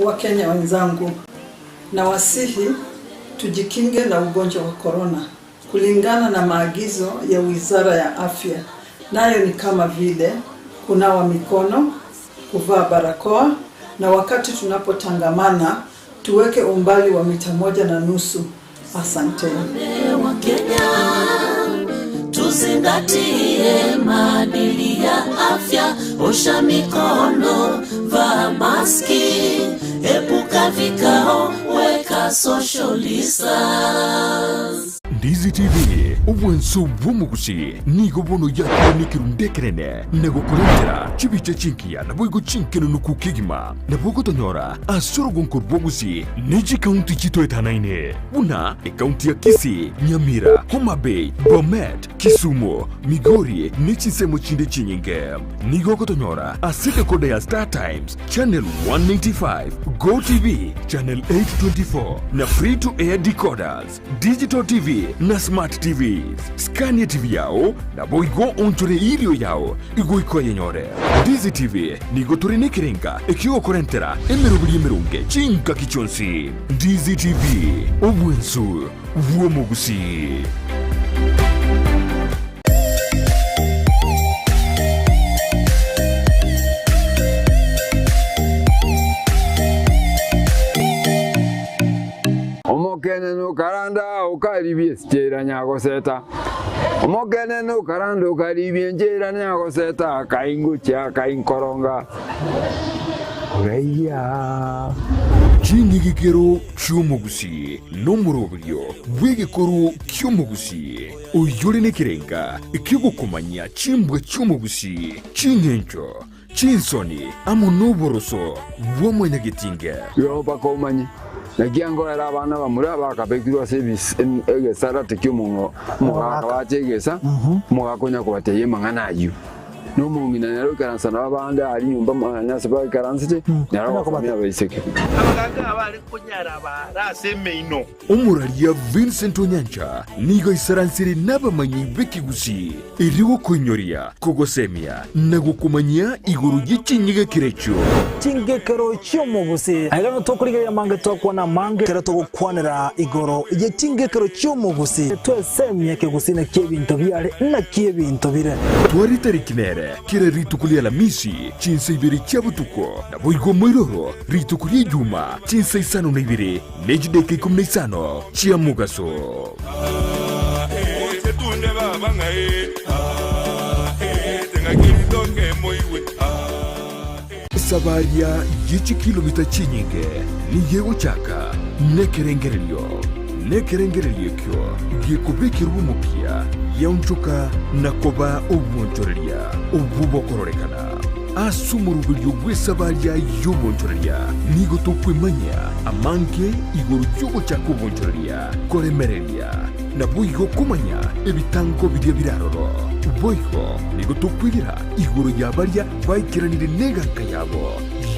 Wakenya wenzangu, nawasihi tujikinge na ugonjwa wa korona kulingana na maagizo ya Wizara ya Afya, nayo ni kama vile kunawa mikono, kuvaa barakoa na wakati tunapotangamana tuweke umbali wa mita 1.5. Asanteni. Wakenya tuzingatie maadili ya afya, osha mikono, vaa maski, epuka vikao, weka social distance. Ndizi TV, obwanso bw'omogusi, nigo bono yakire nekerunde ekenene na gokorentera chibicha chinkiya naboigo chinkenunuku kegima. Nabo ogotonyora ase orogonko rw'obogusi ne chikaunti chitoetanaine buna ekaunti ya Kisii, Nyamira, Homa Bay, Bomet, Kisumu, Migori ne chinsemo chinde chinyinge. Nigo ogotonyora ase edekoda ya Star Times, Channel 195, Go TV, Channel 824 na Free to Air decoders, Digital TV na Smart TVs. Skania TV yao naboigo onchore erio yao igoika oyenyore. Ndizi TV nigo tore nekerenga ekiogokorentera emeroberi emeronge chingaki chionsi. Ndizi TV, obwensu bw'omogusii. Omokenene okaranda okaribia esichera nyagoseta, Omokenene okaranda okaribia enchera nyagoseta, Akaingochia akainkoronga oraiya. Ching'igikero chi'omogusii nomoroberio bw'egekoro ki'omogusii, oyore nekerenga ki'ogokomanyia chimbwa chi'omogusii, ching'encho, chinsoni, amo noboroso bwa mwanyagetinge. Igo mpaka omanye, naki angoera abana bamura bakabekirwe ase egesarate ki'omogaka bache egesa, omogaka onya kobatebia amang'ana ayio. Na omong'ina nere oikaransa nabo abande aria nyomba mwane ase baikaransete, nere ogosomia abaiseke. Abagaaka abare konyara abaare ase emeino. Omoraria Vincent Onyancha nigo aisaransire nabamanyi b'ekegusii erio gokoinyoria, kogosemia na gokomanyia igoro ye chinyegekero echio. Chingekero chi'omogusi. Aiga nigo tokorigereria amange twakwana amange ekero togokwanera igoro ye chingekero chi'omogusi. Twesemie ekegusii naki ebinto biare naki ebinto bire. Tware tariki nere kera rituko ria Alamisi chinsa ibere chia botuko, naboigo moiroro rituko ria Ijuma chinsa isano na ibere ne chidaeka 15 chia mogaso. Esabaria ye chikilomita chinyinge nigo egochaka nekerengererio, nekerengererio ekio gekobekerwa omokia giaonchoka na koba obwonchoreria obwo bokororekana. Ase omoroberio bw'esabaria y'obonchoreria nigo tokwemanyia amange igoro y'ogochaka obonchoreria, koremereria, naboigo komanya ebitango biria bire aroro. Boigo nigo tokwegera igoro ya baria baikeranire neganka yabo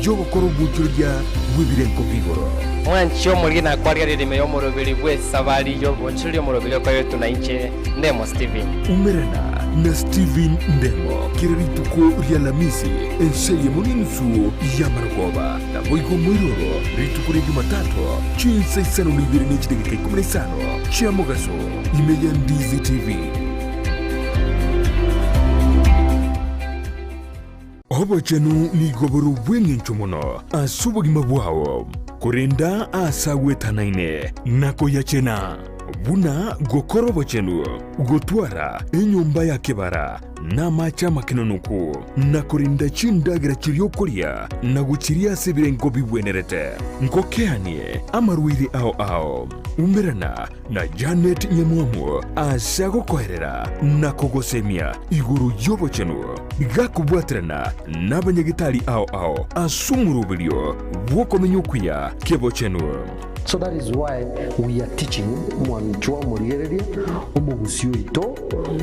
y'ogokora obonchoreria bw'ebirengo bi'igoro. Mwanche omoriri na kwarigia ririme y'omoroberi bw'esabari y'obonchoreria omoroberi okoretwe na inche Ndemo Steven. Umerana na Steven Ndemo kera rituko ri'Alamisi ense eyemo n'enusu y'amarogoba, naboigo moiroro rituko ria Jumatatu chinsa isano na ibere ne chidakika 15 chia mogaso ime ya Ndizi TV. Obochenu nigo bore obw'engencho mono ase obogima bwao, korenda aase agwetanaine na koyachena, buna gokora obochenu, gotwara enyomba ya kebara na amache amakenonoku, na korenda chindagera chiria okoria na gochiria ase ebirengo bigwenerete. Ngokeanie amarwaire ao ao. Umerana na Janet Nyamwamu ase agokoerera na kogosemia igoro y'obochenu, gakobwaterana nabanyagetari ao ao ase omoroberio bw'okomenya okuya k'ebochenu. So that is why we are teaching mwanchwa omorigereria, omogusi oito,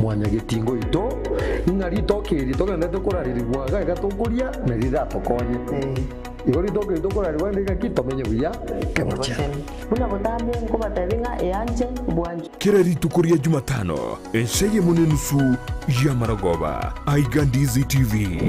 mwanyagetinga oito, ng'a ritoke eri togenderete korarerigwa iga iga tokoria na riratokonye. Igo ritoke eri tokorarigwa rinde ng'aki tomenye buya kebochenu. Buna botambe nkobatebia ng'a eanche bwanchwe. Kera rituko ria Jumatano, ensa eyemo nenusu y'amarogoba, aiga Ndizi TV.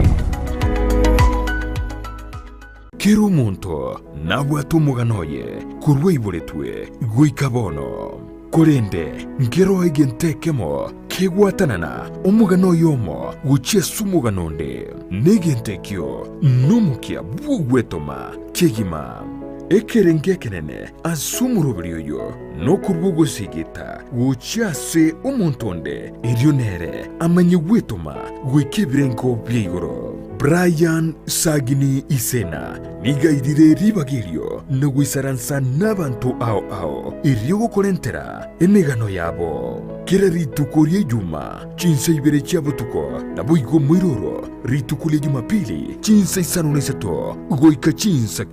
Kera omonto nabwate omogano oye korwa aiboretwe goika bono. Korende nkeroo egento ekemo kegwatanana omogano oyomo gochia ase omogano onde, na egento ekio nomokia bw'ogwetoma kegima. Ekerengo ekenene ase omoroberi oyo nokorua ogosigita gochia ase omonto onde, erio nere amanye gwetoma goika ebirengo bia igoro. Brian Sagini Isena nigo airire ribaga erio na goisaransa nabanto ao ao erio gokorentera emegano yabo. Kera rituko ria Ijuma chinsa ibere chia botuko, naboigo moiroro rituko ria Jumapili chinsa isano na isato goika chinsa.